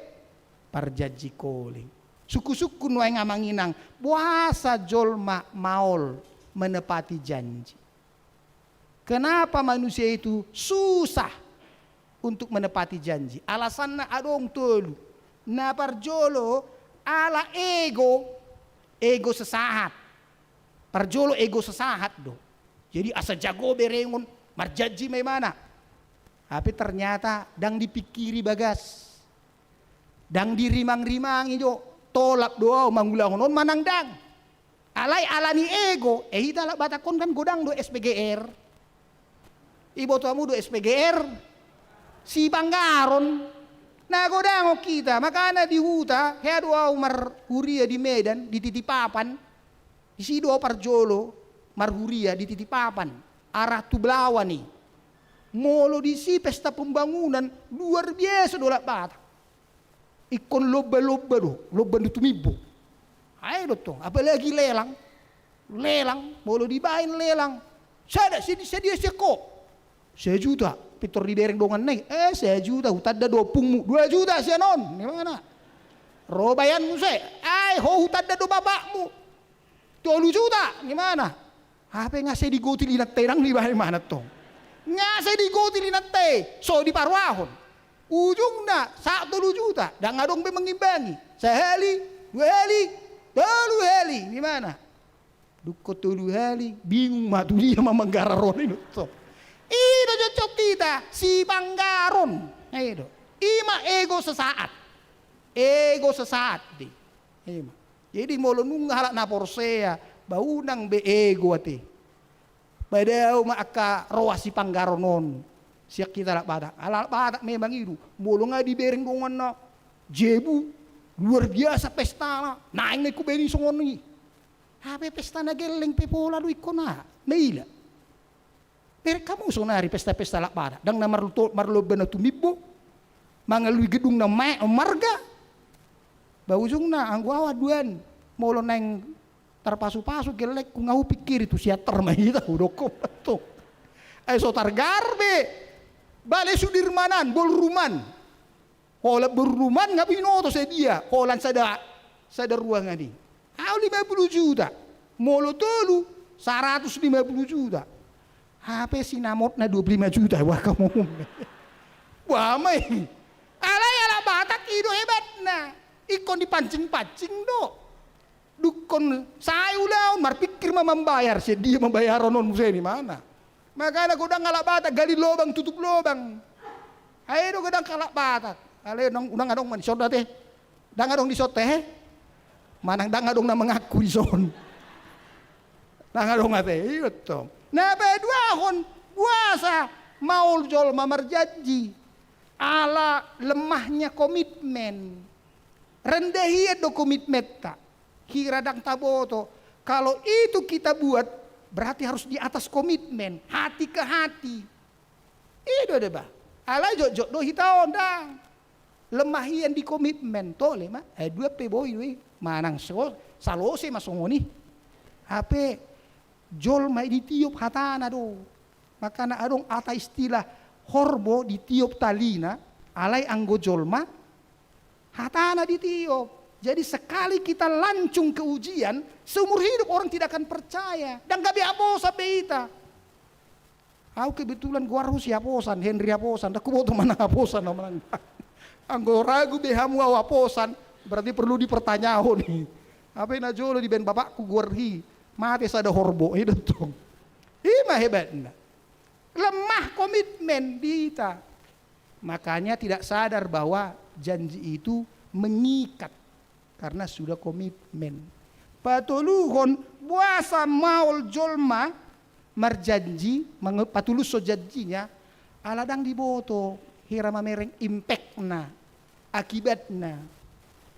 parjanji calling. Sungkun-sungkun nuaeng, amang inang, boasa jolma maol menepati janji? Kenapa manusia itu susah untuk menepati janji? Alasanna adong tolu. Na parjolo, ala ego, ego sesaat. Parjolo ego sesaat do. Jadi asa jago berengon, marjanji ma ibana. Tapi ternyata ndang dipingkiri bagas. Ndang dirimang-rimangi jo, tolap do ahu mangulahon on manang ndang. Alai ala ni ego, eh, hita halak Batak on kan godang do S P G R. Iboto hamu do S P G R? Sipanggaron. Na godang on hita, makana di huta, hea do ahu marhuria di Medan, di Titipapan. Disi do ahu parjolo marhuria di Titipapan, arah tu Belawan i. Molo disi pesta pembangunan, luar biasa do halak Batak. Ingkon lomba-lomba do, lomba na tumimbo. Ai do tong, apalagi lelang. Lelang, molo dibaen lelang. Sada, sadia, sadia sian ho? Sajuta, pintor dibereng donganna i. Eh, sajuta, hutanda do ompungmu. Dua juta sian on, nimana. Ro baen muse. Ai, ho hutanda do bapakmu. Tolu juta, nimana. Hape nga sai digotil inanta i, ndang dibaen ibana tong. Nga sai digotil inanta i, so diparoahon. Ujungna, sahat tolu juta, ndang adong be mangimbangi. Sahali, dua hali, tolu hali, nimana. Dung tolu hali, bingung ma tu dia ma manggarar on i do tong. I do jotjot hita, sipanggaron. I do. I ma ego sesaat. Ego sesaat do i. I ma. Jadi molo nunga halak na porsea, ba unang be ego ate. Ba dao ma angka roha sipanggaron on. Sian hita halak Batak. Halak Batak memang i do. Molo nga dibereng donganna jebu, luar biasa pestana. Naeng na ingkon baen i songon i. Hape pesta na gelleng pe pola do ingkon aha, maila. Bereng hamu saonari pesta-pesta halak Batak, ndang na marlo-, marlomba na tumimbo, mangalului gedung na ma-, marga. Ba ujungna anggo ahu anduan, molo naeng tarpasu-pasu gellengku, nga hupingkiri tu Siantar ma hita, hudokkon ma tong. Ai so targarar be. Bale Sudirmanan, ballroom-an. Holan ballroom-an nga binoto sadia, holan sada, sada ruangan i. Ahu lima puluh juta. Molo tolu, saratus lima pulu juta. Hape sinamotna dua pulu lima juta, wah, kamu. Wah, mai. Alai halak Batak i do hebatna. Ingkon dipancing-pancing do. Dungkon sai ulaon, marpikir ma mambayar, sian dia mambayaron on muse, di mana. Makana godang halak Batak, gali lobang, tutup lobang. Ai do godang halak Batak. Alai unang, unang adong ma dison ate. Ndang adong dison ate, he? Manang ndang adong na mangaku dison. Ndang adong ate, i do tong. Na paduahon, boasa maol jolma marjanji? Ala lemahnya komitmen. Rendah hian do komitmenta. Hira ndang taboto. Kalau itu kita buat, berarti harus di atas komitmen, hati ke hati. I do deba. Alai jotjot do hita on ndang. Lemah hian di komitmen, tole ma. Eh, dua pe boi do i. Manang so, salose ma songon i. Hape jolma i ditiop hatana do. Makana adong hata istilah horbo ditiop talina, alai anggo jolma hatana ditiop. Jadi sekali kita lancung ke ujian, seumur hidup orang tidak akan percaya. Ndang gabe haposan be hita. Au kebetulan goarhu si haposan, Henry Haposan, ndang huboto manang haposan, manang. Anggo ragu be hamu au haposan, berarti perlu dipertanyahon i. Hape na jolo dibaen bapakku goar i, mate sada horbo, i do tong. I ma hebatna. Lemah komitmen di hita. Makanya tidak sadar bahwa janji itu mengikat karena sudah komitmen. Patoluhon, boasa maol jolma marjanji, mange-, patulushon janjina, ala ndang diboto hira mamereng impactna, akibatna.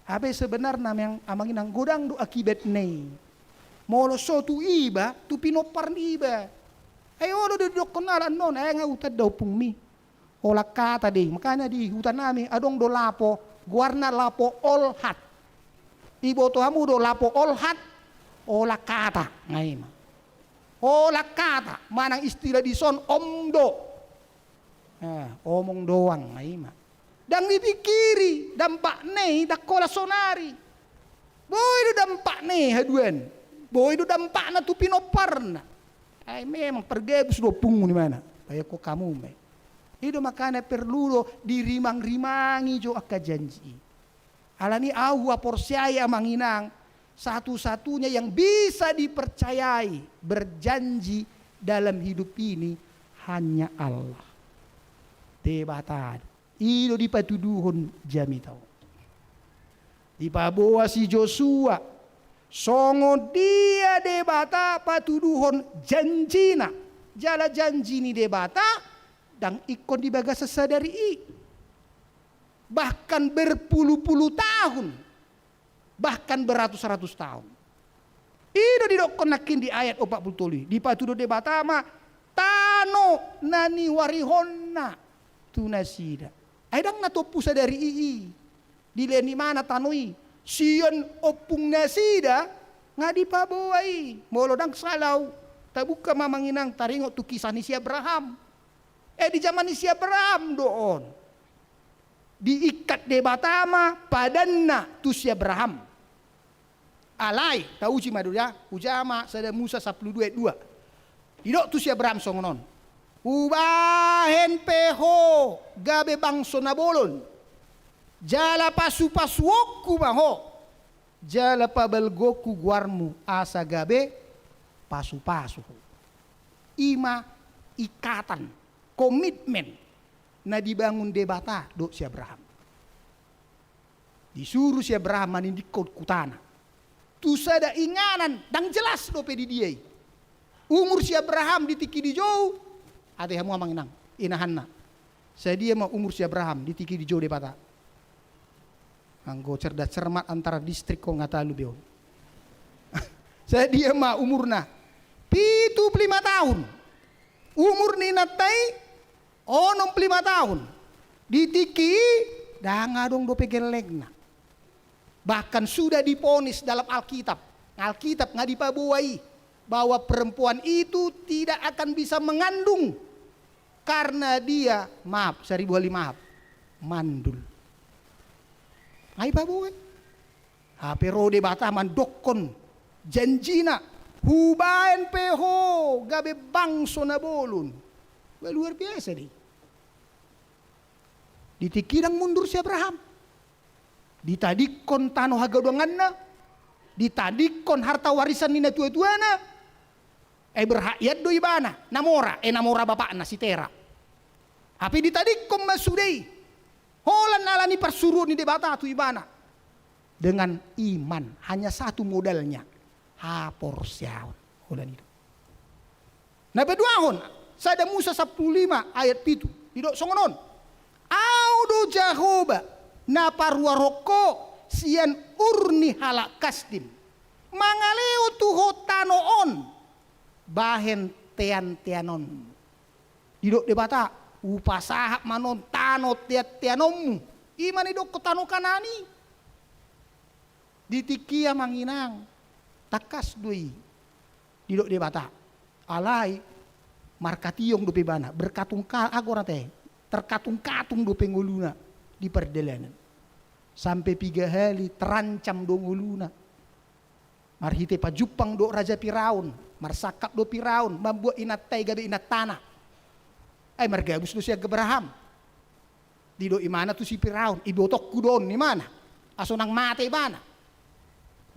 Hape sebenarna memang amang inang godang do akibatna i. Molo so tu iba, tu pinompar niba. Ai olo do didokkon halak annon, ai nga hutanda ompungmi. Olat hata do i, makana di huta nami adong do lapo, goarna lapo olhat. Iboto hamu do lapo olhat? Olat hata, nga i ma. Olat hata, manang istilah dison om do. Eh, omong doang, nga i ma. Ndang dipikiri dampakna i, ndang holan sonari. Boi do dampakna i haduan. Boi do dampakna tu pinomparna. Ai memang pargabus do ompungmu, di mana? Baen hamu ma i. I do makana perlu do dirimang-rimangi jo angka janji i. Alani au huhaporseai amang inang, satu-satunya yang bisa dipercayai berjanji dalam hidup ini hanya Allah. Debata do. I do dipatuduhon jamita on. Dipaboa si Josua, songon dia Debata patuduhon janjina. Jala janji ni Debata ndang ingkon di bagasan sadari i. Bahkan berpuluh-puluh tahun. Bahkan beratus-ratus tahun. I do didokkon nangkin di ayat opat pulu tolu i, dipatudu Debata ma tano na niuarihonna tu nasida. Ai ndang na tompu sadari i, i. Dilehon ibana tano i. Sian ompung nasida nga dipaboa i. Molo ndang sala au, tabuka ma amang inang taringot tu kisah ni si Abraham. Eh, di jaman ni si Abraham do on. Diikat Debata ma padanna tu si Abraham. Alai, tauji ma do da, hujaha ma sada Musa sampulu dua ayat dua. Didok tu si Abraham songon on. Hubahen pe ho gabe bangso na bolon. Jala pasupasuonku ma ho. Jala pabalgaonku goarmu asa gabe pasupasu ho. I ma ikatan, komitmen na dibangun Debata dohot si Abraham. Disuru si Abraham manindikkon hutana. Tu sada inganan, ndang jelas dope di dia i. Umur si Abraham di tingki dijou, ate hamu amang inang, inahanna. Sadia ma umur si Abraham di tingki dijou Debata? Anggo cerdas cermat antara distrik ho nga talu be on. Sadia ma umurna? Pitu pulu lima tahun. Umur ni inanta i onom pulu lima tahun. Di tingki i ndang adong dope gellengna. Bahkan sudah diponis dalam Alkitab. Alkitab nga dipaboa i bahwa perempuan itu tidak akan bisa mengandung karena dia, maaf, seribu kali maaf, mandul. Nga dipaboa i. Hape ro Debata mandokkon janjina Hubaen pe ho gabe bangso na bolon. Wah, luar biasa do i. Di tingki i ndang mundur si Abraham. Ditadingkon tano hagodangonna, ditadingkon harta warisan ni natuatuana. Eh, berhak ian do ibana, na mora, eh, na mora bapakna si Tera. Hape ditadingkon ma sude i. Holan ala ni parsuruon ni Debata tu ibana. Dengan iman, hanya satu modalnya. Haporseaon. Holan i do. Na paduahon, sada Musa sampulu lima ayat pitu. Didok songon on. Ahu do Jahowa, na paruar ho sian Ur ni halak Kasdim. Mangalehon tu ho tano on. Bahen teanteanonmu. Didok Debata, hupasahat ma on tano teanteanonmu. I ma na didokkon tano Kanaan i. Di tingki i amang inang, tangkas do i. Didok Debata. Alai, markationg dope ibana, berkatung ka-, aha goarna ate, terkatung-katung dope ngoluna di pardalanan. Sampe piga hali terancam do ngoluna. Marhite pajumpang dohot raja Firaun, marsangkap do Firaun, mambuat inanta i gabe inantana. Ai margabus do si Abraham. Didok imana tu si Firaun, ibotongku do on imana. Aso nang mate ibana.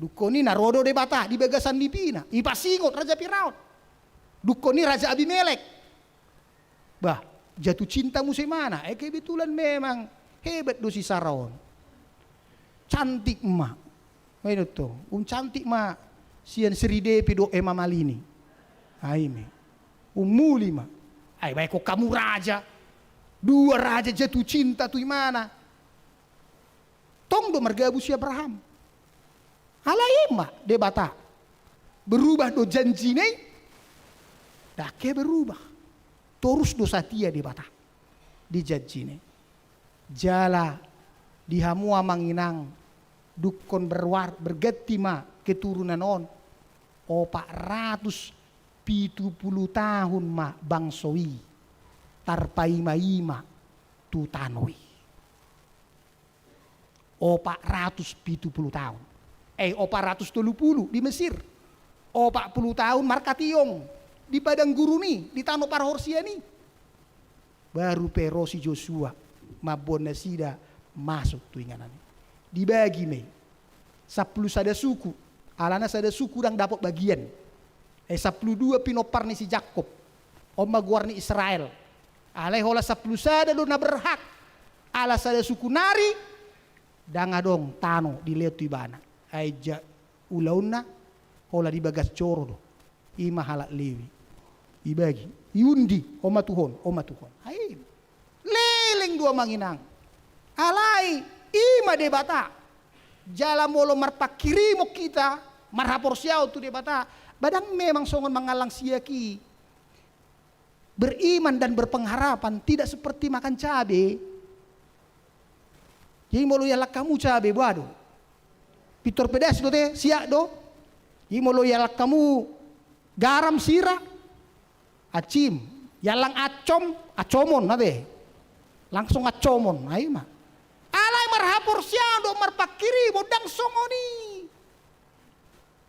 Dungkon i na ro do Debata di bagasan nipina, ipasingot raja Firaun. Dungkon i raja Abimelek. Bah, jatuh cinta muse imana. Eh, kebetulan memang hebat do si Sara on. Cantik ma. Ai do tong, um cantik ma sian Sri Devi dohot Hema Malini. Ai me. Um muli ma. Ai baen hamu raja. Dua raja jatuh cinta tu imana. Tong do margabus si Abraham. Alai i ma Debata. Berubah do janjina i? Ndang berubah. Torus do satia Debata di janjina i. Jala di hamu amang inang, dungkon berwar-, berganti ma keturunan on, opat ratus pitu pulu tahun ma bangso i tarpaimaima tu tano i. Opat ratus pitu pulu tahun. Eh, opat ratus tolu pulu di Mesir. Opat pulu tahun markationg di padang gurun i, di tano parhorsean i. Baru pe ro si Josua mamboan nasida masuk tu inganan i. Dibagi ma i. Sampulu sada suku, alana sada suku ndang dapot bagian. Eh, sampulu dua pinompar ni si Jakkob. On ma goar ni Israel. Alai holan sampulu sada do na berhak. Ala sada suku nari, ndang adong tano dilehon tu ibana. Ai ja ulaonna, holan di bagas joro do. I ma halak Lewi. Ibagi, iundi, on ma tu ho, on ma tu ho. Ai, leleng do amang inang. Alai, i ma Debata. Jala molo marpanghirimon hita, marhaporseaon tu Debata, ba ndang memang songon mangallang siak i. Beriman dan berpengharapan tidak seperti makan cabe. Jadi molo iallang hamu cabe, boha do? Pintor pedas do ate, siak do. Jadi molo iallang hamu garam, sira, acim. Iallang acom, acomon ate. Langsung acomon, ai ma. Alai marhaporseaon dohot marpanghirimon ndang songon i.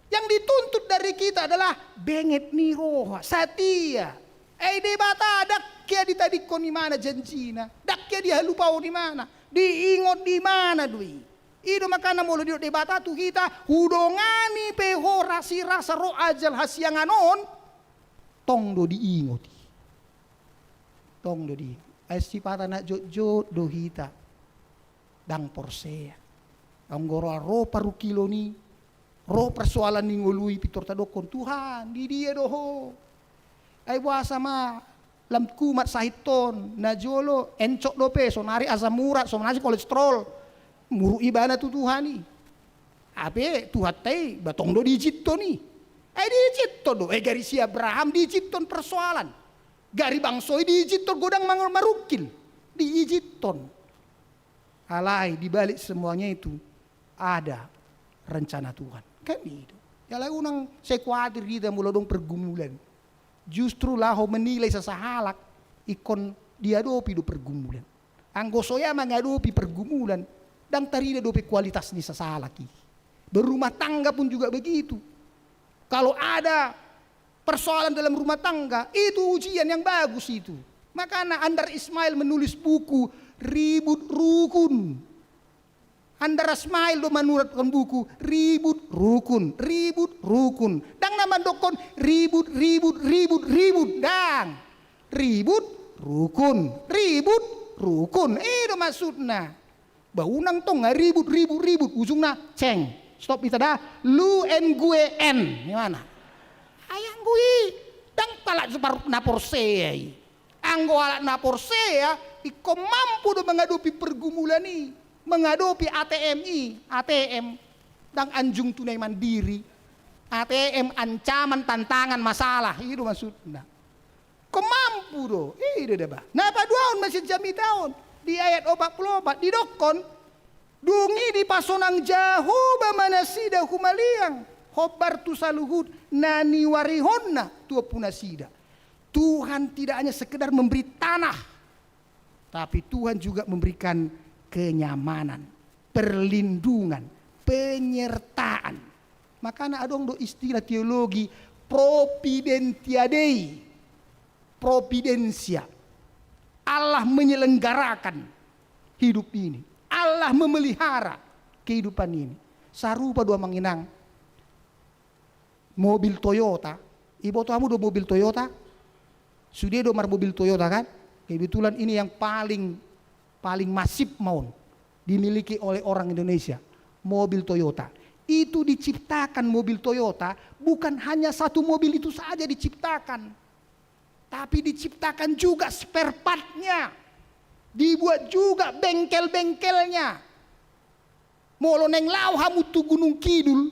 Yang dituntut dari kita adalah benget ni roha, satia. Ai Debata ndang hea ditadingkon imana janjina, ndang hea dihalupaon imana, diingot imana do i. I do makana molo didok Debata tu hita, hudongani pe ho rasirasa ro ajal hasiangan on, tong do diingot i. Tong do diingot. Ai sipata na jotjot do hita. Ndang porsea. Anggo ro, ro parungkilon i, ro persoalan ni ngolu i, pintor tadokkon, Tuhan, di dia do ho? Ai boasa ma lam kumat sahit on, na jolo encok dope, saonari asam urat, saonari kolesterol. Muruk ibana tu Tuhan i. Hape Tuhanta i, ba tong do diizinhon i. Ai diizinhon do, eh, gari si Abraham diizinhon persoalan. Gari bangso i diizinhon godang mang-, marungkil. Diizinhon. Alai di balik semuanya itu ada rencana Tuhan. Kan i do. Alai unang sai kuatir hita molo adong pergumulan. Justru laho menilai sasahalak ingkon diadopi do pergumulan. Anggo so hea mangadopi pergumulan, ndang tarida dope kualitas ni sasahalak i. Berumah tangga pun juga begitu. Kalau ada persoalan dalam rumah tangga, itu ujian yang bagus itu. Makana Andar Ismail menulis buku Ribut Rukun. Andar Ismail do manuratkan buku Ribut Rukun, Ribut Rukun. Ndang na mandokkon ribut, ribut, ribut, ribut. Ndang. Ribut, rukun, ribut, rukun. I do maksudna. Ba unang tong nga ribut, ribut, ribut. Ujungna ceng. Stop hita da. Lu en gue en. Di mana? Ayang gue. Ndang halak na porsea i. Anggo halak na porsea, ingkon mampu do mengadopi pergumulan i, mengadopi A T M i, A T M. Ndang anjung tunai mandiri. A T M ancaman, tantangan, masalah. I do maksudna. Ingkon mampu do. I do da ba. Na paduahon ma sian jamita on. Di ayat opat pulu opat didokkon, dung i dipasonang Jahowa ma nasida humaliang hombar tu saluhut na niuarihonna tu ompunasida. Tuhan tidak hanya sekedar memberi tanah, tapi Tuhan juga memberikan kenyamanan, perlindungan, penyertaan. Makana adong do istilah teologi providentia Dei, providensia. Allah menyelenggarakan hidup ini. Allah memelihara kehidupan ini. Sarupa do amang inang. Mobil Toyota, iboto hamu do mobil Toyota? Sude do marmobil Toyota kan? Kebetulan ini yang paling, paling masif ma on dimiliki oleh orang Indonesia. Mobil Toyota. Itu diciptakan mobil Toyota, bukan hanya satu mobil itu saja diciptakan. Tapi diciptakan juga spare part-nya. Dibuat juga bengkel-bengkelnya. Molo naeng laho hamu tu Gunung Kidul,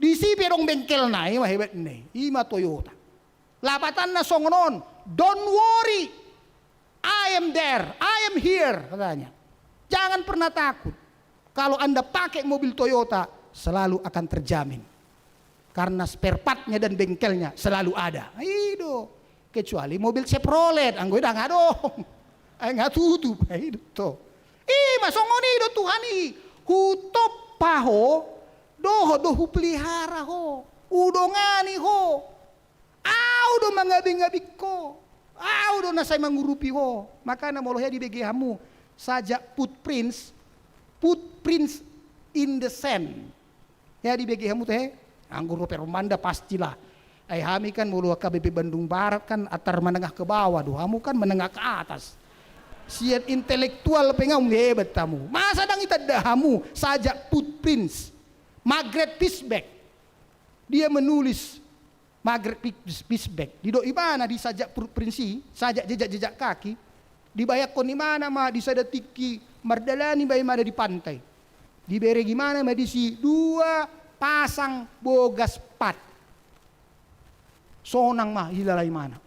disi pe adong bengkelna, i ma hebatna i, i ma Toyota. Lapatanna songon on, "Don't worry, I am there, I am here," katanya. Jangan pernah takut. Kalau Anda pakai mobil Toyota, selalu akan terjamin. Karena spare part-nya dan bengkelnya selalu ada. I do. Kecuali mobil Chevrolet, anggo i ndang adong. Ai nga tutup, i do to. I ma songon i do Tuhan i. Hutompa ho, dohot do hupelihara ho. Hudongani ho. Ahu do mangabing-abing ho. Ahu do na sai mangurupi ho. Makana molo hea dibege hamu sajak footprints, footprints in the sand. Hea dibege hamu tu he? Anggo ro perombanda pastilah. Ai hami kan molo H K B P Bandung Barat kan antar menengah ke bawah do, hamu kan menengah ke atas. Sian intelektual pe nga umhebat hamu. Masa ndang itanda hamu sajak footprints Margaret Fishback? Dia menulis Margaret Fis-, Fishback. Didok ibana di sajak footprints i, sajak jejak-jejak kaki, dibayangkon ibana ma di sada tingki mardalani ma ibana di pantai. Dibereng ibana ma disi dua pasang bogas pat. Sonang ma ilala ibana.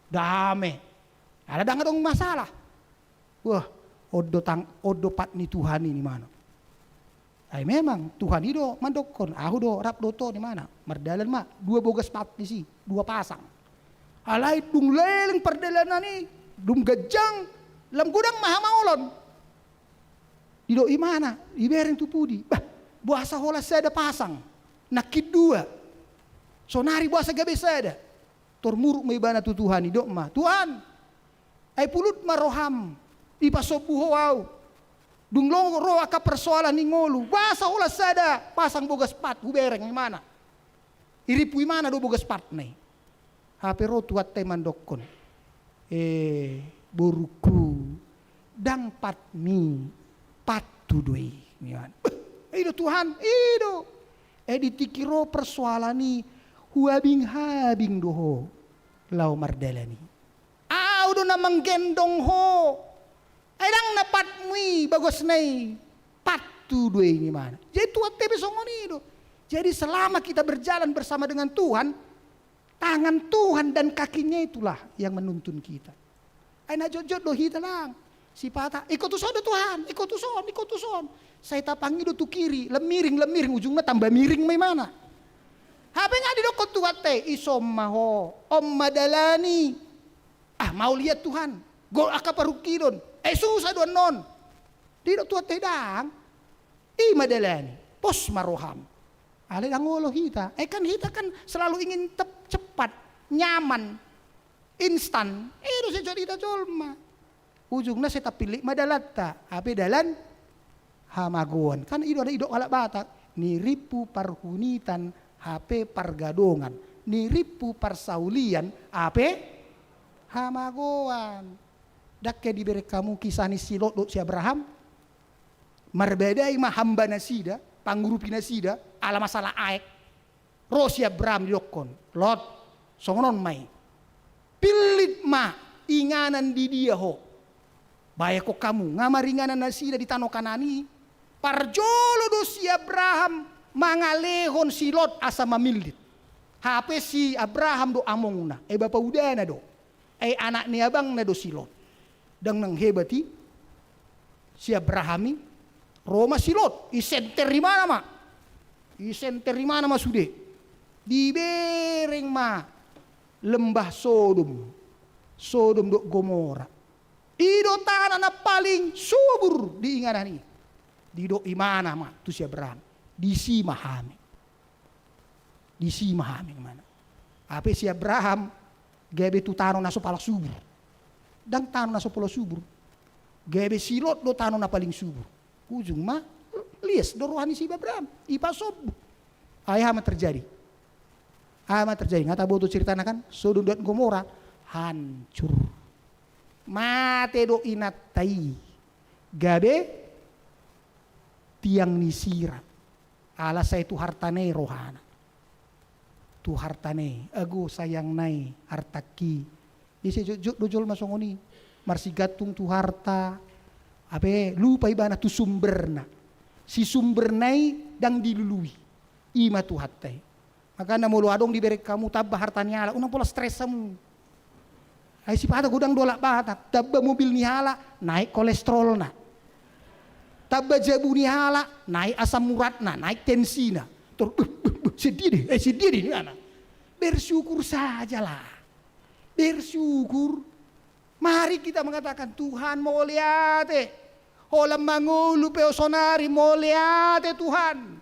Dame. Ala ndang adong masalah. Wah, on do tang-, on do pat ni Tuhan i, imana. Ai memang Tuhan i do mandokkon, ahu do rap do on, imana. Mardalan ma, dua bogas pat disi, dua pasang. Alai dung leleng pardalanan i, dung ganjang, lam godang ma hamaolon. Didok imana, dibereng tu pudi. Bah, boasa holan sada pasang? Nangkin dua. Sonari boasa gabe sada? Tor muruk ma ibana tu Tuhan, didok ma, Tuhan, ai pulut ma roham, dipasombu Ho ahu. Dung ro angka persoalan ni ngolu, boasa holan sada pasang bogas pat hubereng, imana. Irimpu imana do bogas patna i. Hape ro Tuhanta i mandokkon, eh, borungku, ndang patmi, pattu do i, imana. Beh, i do Tuhan, i do. Eh, di tingki ro persoalan i, huhabing-habing do ho laho mardalan i. Ahu do na manggendong ho. Ai ndang na patmu i bagosna i, pattu do i, imana. Jadi Tuhanta i pe songon i do. Jadi selama kita berjalan bersama dengan Tuhan, tangan Tuhan dan kakinya itulah yang menuntun kita. Ai na jotjot do hita lang. Sipata, ingkon tuson do Tuhan, ingkon tuson, ingkon tuson. Sai tapangi do tu kiri, lam miring, lam miring, ujungna tamba miring ma imana. Hape nga didokkon Tuhanta i, ison ma ho, on ma dalan i. Ah, mauliate Tuhan, gok angka parungkilon. Eh, susah do annon. Didok Tuhanta i, ndang. I ma dalan i, pos ma roham. Alai ndang olo hita. Eh, kan hita kan selalu ingin tep-, cepat, nyaman, instan. Eh, do sai jot hita jolma. Ujungna sai tapillit ma dalanta, hape dalan hamagoan. Kan i do na didok halak Batak, nirimpu parhunitan hape pargadongan, nirimpu parsaulian hape hamagoan. Ndang ke dibereng hamu kisah ni si Lot dohot si Abraham? Marbadai ma hamba nasida, pangurupi nasida, ala masalah aek. Ro si Abraham didokkon, "Lot, songon on ma i. Pillit ma inganan di dia ho. Bayangkon hamu, nga maringanan nasida di tano Kanaan i." Parjolo do si Abraham mangalehon si Lot asa mamillit. Hape si Abraham do amongna, eh, bapa udana do. Eh, anak ni abangna do si Lot. Ndang nang hebat i si Abraham i, ro ma si Lot, i senter imana ma. I senter imana ma sude. Dibereng ma lembah Sodom. Sodom dohot Gomora. I do tano na paling subur di inganan i. Didok imana ma tu si Abraham, "Disi ma hami." Disi ma hami imana. Hape si Abraham gabe tu tano na so pala subur. Ndang tano na so pala subur. Gabe si Lot do tano na paling subur. Ujung ma lias do roha ni si Abraham. Ipasombu. Ai aha ma terjadi? Aha ma terjadi? Nga taboto ceritana kan? Sodom dohot Gomora hancur. Mate do inanta i. Gabe tiang ni sira. Ala sai tu hartana i rohana. Tu hartana i, ago sayangna i hartangki. Ise jotjot do jolma songon i. Marsigantung tu harta, hape lupa ibana tu sumberna. Si sumberna i ndang dilului. I ma Tuhanta i. Makana molo adong dibereng hamu tamba harta ni halak, unang pola stres hamu. Ai sipata godang do halak Batak, tamba mobil ni halak, naik kolesterolna. Tamba jabu ni halak, naik asam uratna, naik tensina. Tor, "Beh, beh, beh, sedih deh, eh, sedih deh," ninna. Bersyukur sajalah. Bersyukur. Mari kita mengatakan, "Tuhan, mauliate. Holan mangolu pe ho sonari, mauliate, Tuhan.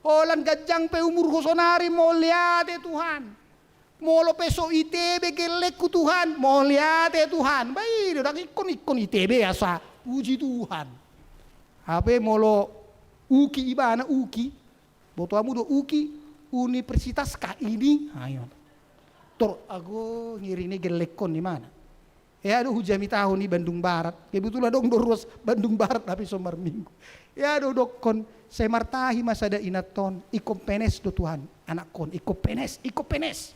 Holan ganjang pe umurhu sonari, mauliate, Tuhan. Molo pe so I T B gellengku, Tuhan, mauliate, Tuhan." Ba i do, ndang ingkon-ingkon I T B asa puji Tuhan. Hape molo UKI ibana, UKI. Boto hamu do UKI, universitas kah ini? Ayo. Tor, ago, ngiri ni gellengkon imana. Ia do hujamitahon i Bandung Barat. Kebetulan adong do ruas Bandung Barat, hape so marminggu. Ia do dokkon, sai martahi ma sada inanton, ingkon P N S do Tuhan anakkon, ingkon P N S, ingkon P N S.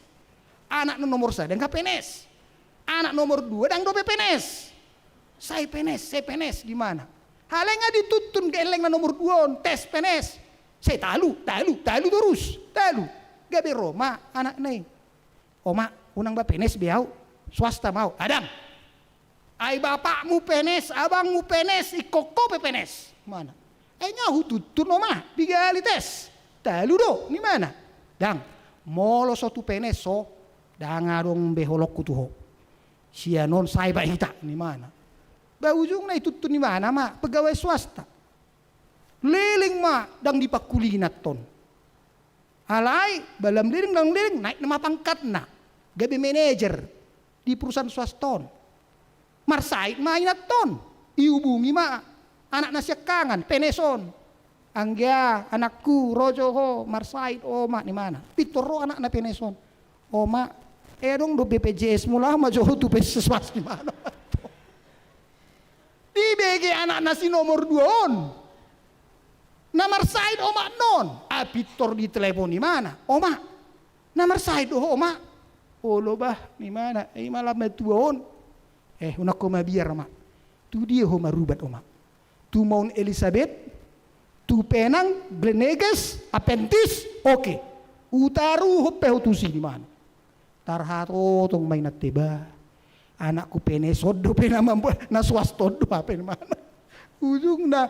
Anak na nomor sada nga P N S. Anak nomor dua ndang dope P N S. Sai P N S, sai P N S di mana? Alai nga dituntun gelleng na nomor dua on, tes P N S. Sai talu, talu, talu torus, talu. Gabe ro ma anakna i. "Oma, unang ba P N S be au, swasta ma au." "Ndang. Ai bapakmu P N S, abangmu P N S, ingkon ho pe P N S." Mana? "Ai nga hutuntun, Oma, piga hali tes? Talu do," nimana. "Ndang, molo so tu P N S ho, ndang adong be holongku tu ho. Sian on sai ba hita," nimana. Ba ujungna ituntun imana ma pegawai swasta. Leleng ma ndang dipangkuli inanton. Alai, ba lam leleng, lam leleng, naik nama pangkatna. Gabe manajer di perusahaan swasta on. Marsahit ma inanton. Ihubungi ma anak na siangkangan, P N S on. "Anggia, anakku, ro jo ho, marsahit oma," nimana. Pintor ro anakna P N S on. "Oma, eh, adong do B P J S-mu, laho ma jo ho tu puskesmas," nimana. Dibege anakna si nomor dua on. Na marsahit omakna on. Ah, pintor ditelepon imana. "Oma, na marsahit do ho, Oma?" "Olo bah," nimana. "I ma lam matua on." "Eh, unang ho mabiar, Oma. Tu dia ho marubat, Oma? Tu Mount Elizabeth, tu Penang, Gleneagles, Adventist, oke. Hutaruhon pe ho tusi," nimana. Tarhatotong ma inanta i, "Bah, anakku P N S on dope, na mambo-, na swasta on do hape," nimana. Ujungna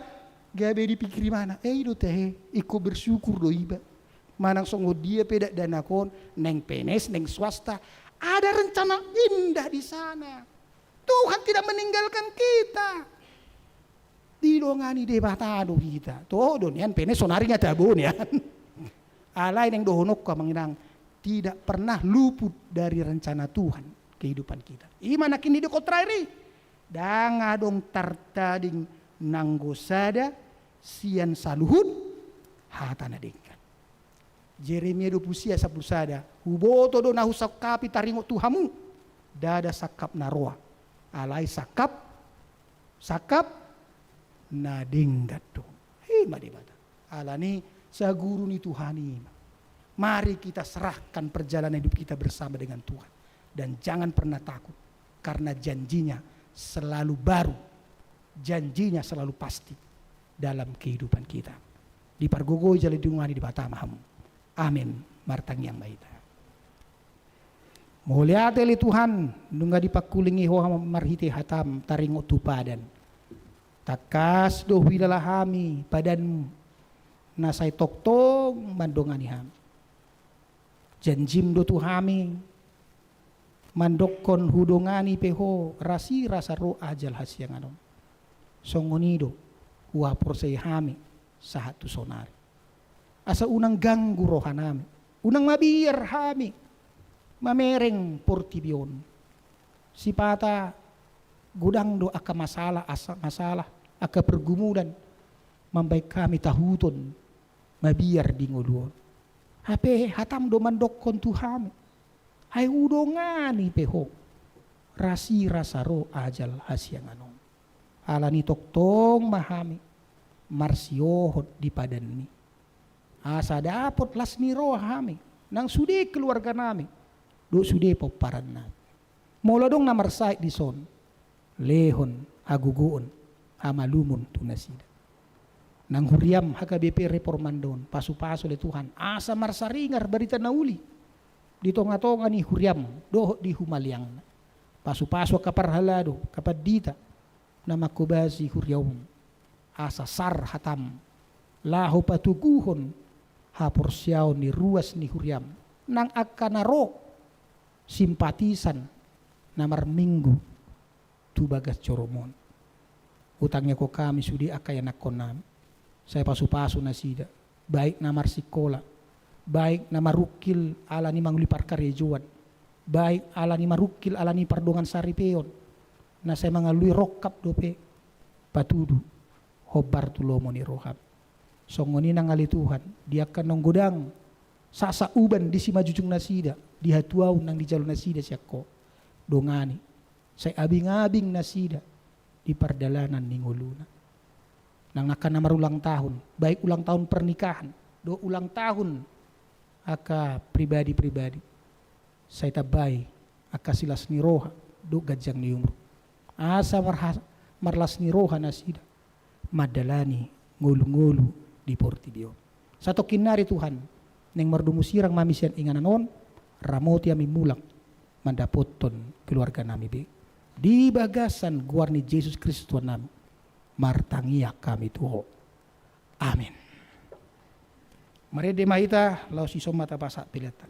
gabe dipikir imana, "Eh, i do tahe, ingkon bersyukur do iba. Manang songon dia pe dakdanak on, naeng P N S, naeng swasta, ada rencana indah di sana. Tuhan tidak meninggalkan kita." Didongani Debata do hita. Toho do nian P N S sonari nga tabo nian. Alai naeng dohononku, amang inang, tidak pernah luput dari rencana Tuhan kehidupan kita. I ma na nidok terakhir i. Ndang adong tartading nanggo sada sian saluhut hata na denggan. Jeremia dua pulu sia, sampulu sada. Huboto do na husangkapi taringot tu hamu, ndada sangkap na roa, alai sangkap, sangkap na denggan do. I ma Debata. Alani saguru ni Tuhan i ma. Mari kita serahkan perjalanan hidup kita bersama dengan Tuhan. Dan jangan pernah takut, karena janjinya selalu baru, janjinya selalu pasti dalam kehidupan kita. Dipargogoi jala didongani Debata ma hamu. Amin. Martangiang ma hita. Mauliate ale Tuhan, nunga dipangkulingi Ho hami marhite hataM taringot tu padan. Tangkas do huhilala hami padanMu, na sai tongtong mandongani hami. JanjiM do tu hami, mandokkon hudongani pe Ho rasirasa ro ajal hasiangan on. Songon i do huhaporseai hami sahat tu saonari. Asa unang ganggu rohanami, unang mabiar hami mamereng portibi on. Sipata godang do angka masalah, asa masalah, angka pergumulan mambahen hami tahuton mabiar di ngolu on. Hape hataM do mandokkon tu hami, ai hudongani pe Ho rasirasa ro ajal hasiangan on. Alani tongtong ma hami marsiohot di padanMi, asa dapot las ni roha hami nang sude keluarganami dohot sude pomparannami. Molo adong na marsahit dison, lehon hagogoon, hamalumon tu nasida. Nang huriaM H K B P Reformanda on, pasupasu ale Tuhan, asa marsaringar barita na uli di tongatonga ni huriaM dohot di humaliangna. Pasupasu angka parhalado, angka pandita na manghobasi huria on, asa sar hataM laho patoguhon haporseaon ni ruas ni huriaM nang angka na ro simpatisan na marminggu tu bagas joroM on. Hutangiangkon hami sude angka ianakkonnami, sai pasupasu nasida, baik na marsikola, baik na marungkil alani mangolu parkarejoan, baik alani marungkil alani pardongan saripeon, na sai mangalului rongkap dope, patudu hombar tu lomo ni rohaM. Songon i nang ale Tuhan, di angka naung godang sasak uban di simanjujung nasida, di hatuaon nang dijalo nasida sian Ho, dongani, sai abingabing nasida di pardalanan ni ngoluna. Nang angka na marulang tahun, baik ulang tahun pernikahan dohot ulang tahun angka pribadi-pribadi, sai tambai angka silas ni roha dohot ganjang ni umur, asa marha-, marlas ni roha nasida mandalani ngolungolu di portibi on. Satongkin nari Tuhan, naeng mardomu sirang ma hami sian inganan on, ramoti hami mulak mandapothon keluarganami be. Di bagasan goar ni Jesus Kristus Tuhannami, martangiang hami tu Ho. Amin. Marende ma hita, laos dison ma tapasahat pelean ta.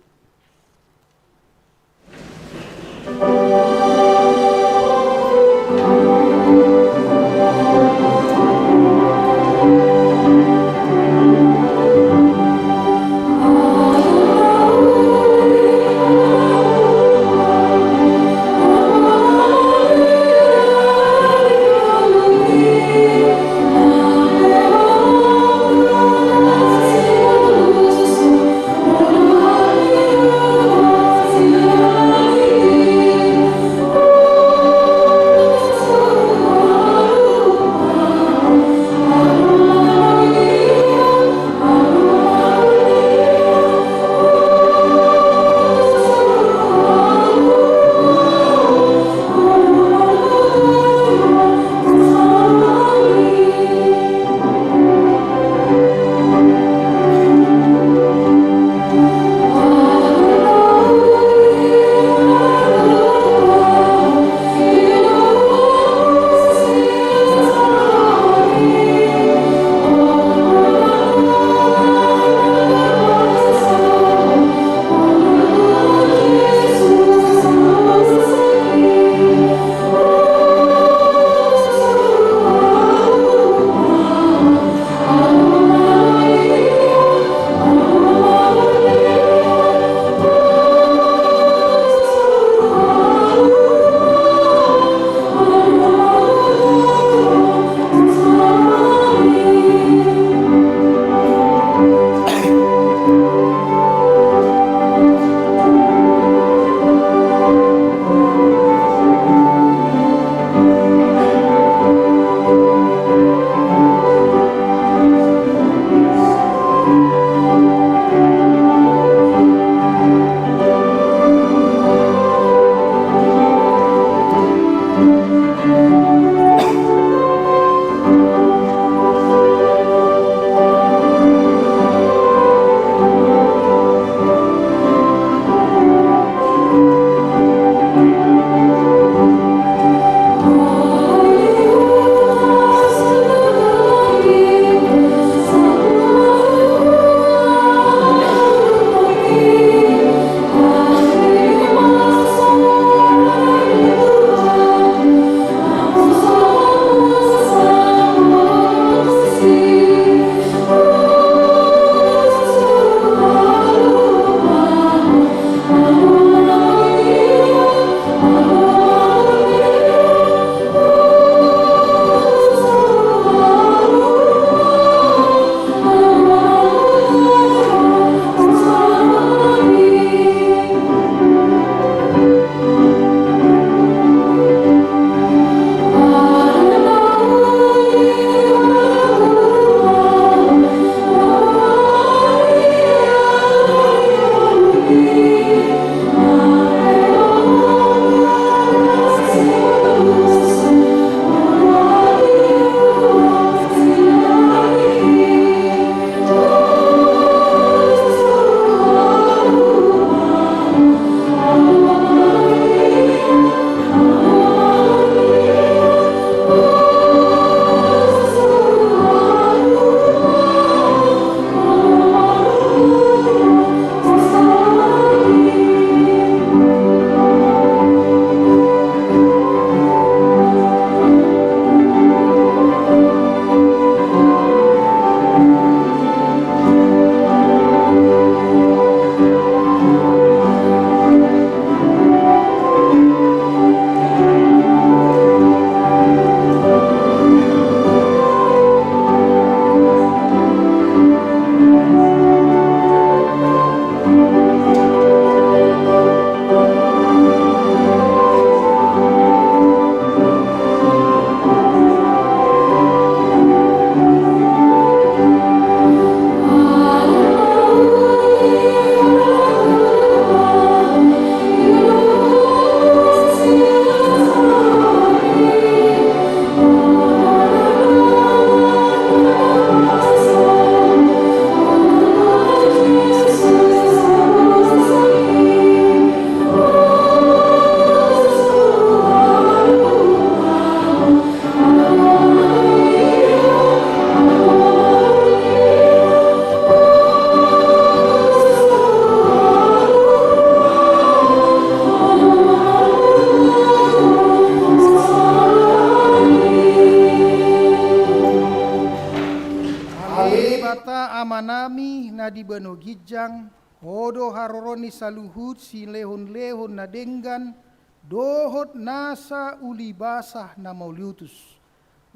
di banua ginjang, Ho do haroro ni saluhut silehonlehon na denggan dohot nasa ulibasa na mauliutus.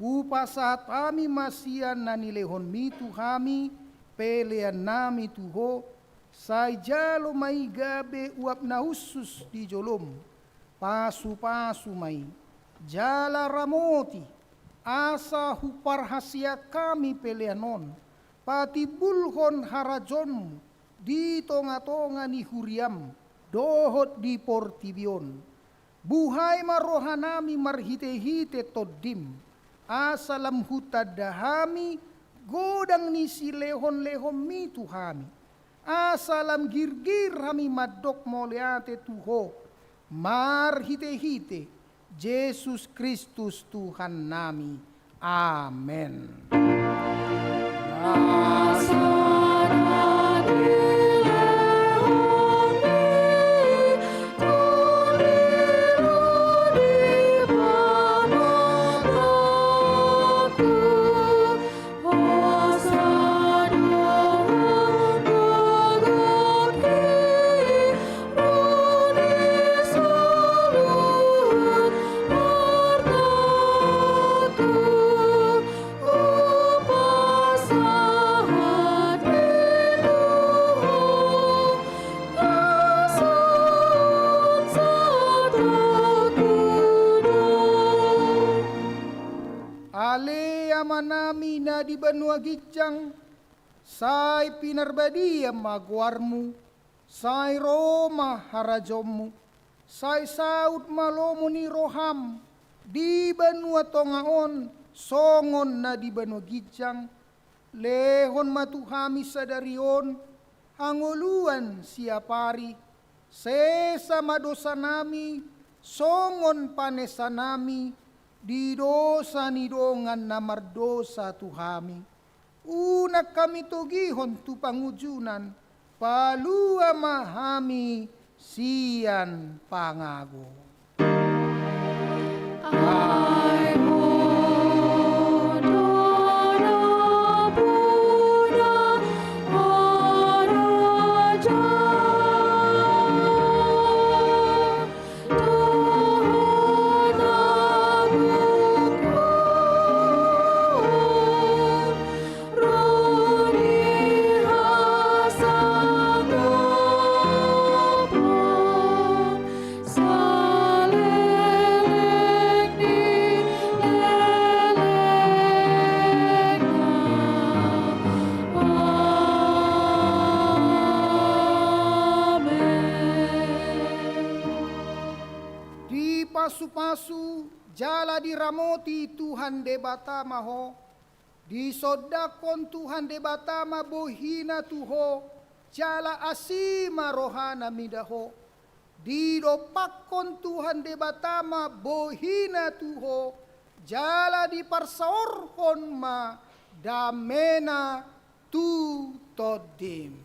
Hupasahat hami ma sian na nilehonmi tu hami peleannami tu Ho, sai jalo ma i gabe uap na hushus di jolom. Pasupasu ma i jala ramoti, asa huparhaseang hami pelean on patimbulhon harajaonmu di tongatonga ni huriam dohot di portibi on. Buhai ma rohanami marhitehite Tondim, asa lam hutanda hami godang ni silehonlehonmi tu hami, asa lam girgir hami mandok mauliate tu Ho marhitehite Jesus Kristus Tuhannami. Amen. Ale Amanami na di banua ginjang, sai pinarbadia ma goarmu, sai ro ma harajaonmu, sai saut ma lomo ni roham di banua tonga on songon na di banua ginjang. Lehon ma tu hami sadari on hangoluan siapari, sesa ma dosanami songon panesanami di dosa ni dongan na mardosa tu hami. Unang hami togihon tu pangunjunan, palua ma hami sian pangago. Dipasupasu jala diramoti Tuhan Debata ma ho. Disondangkon Tuhan Debata ma bohina tu ho, jala asi ma rohana mida ho. Didompakkon Tuhan Debata ma bohina tu ho, jala diparsaorhon ma damena tu tondim.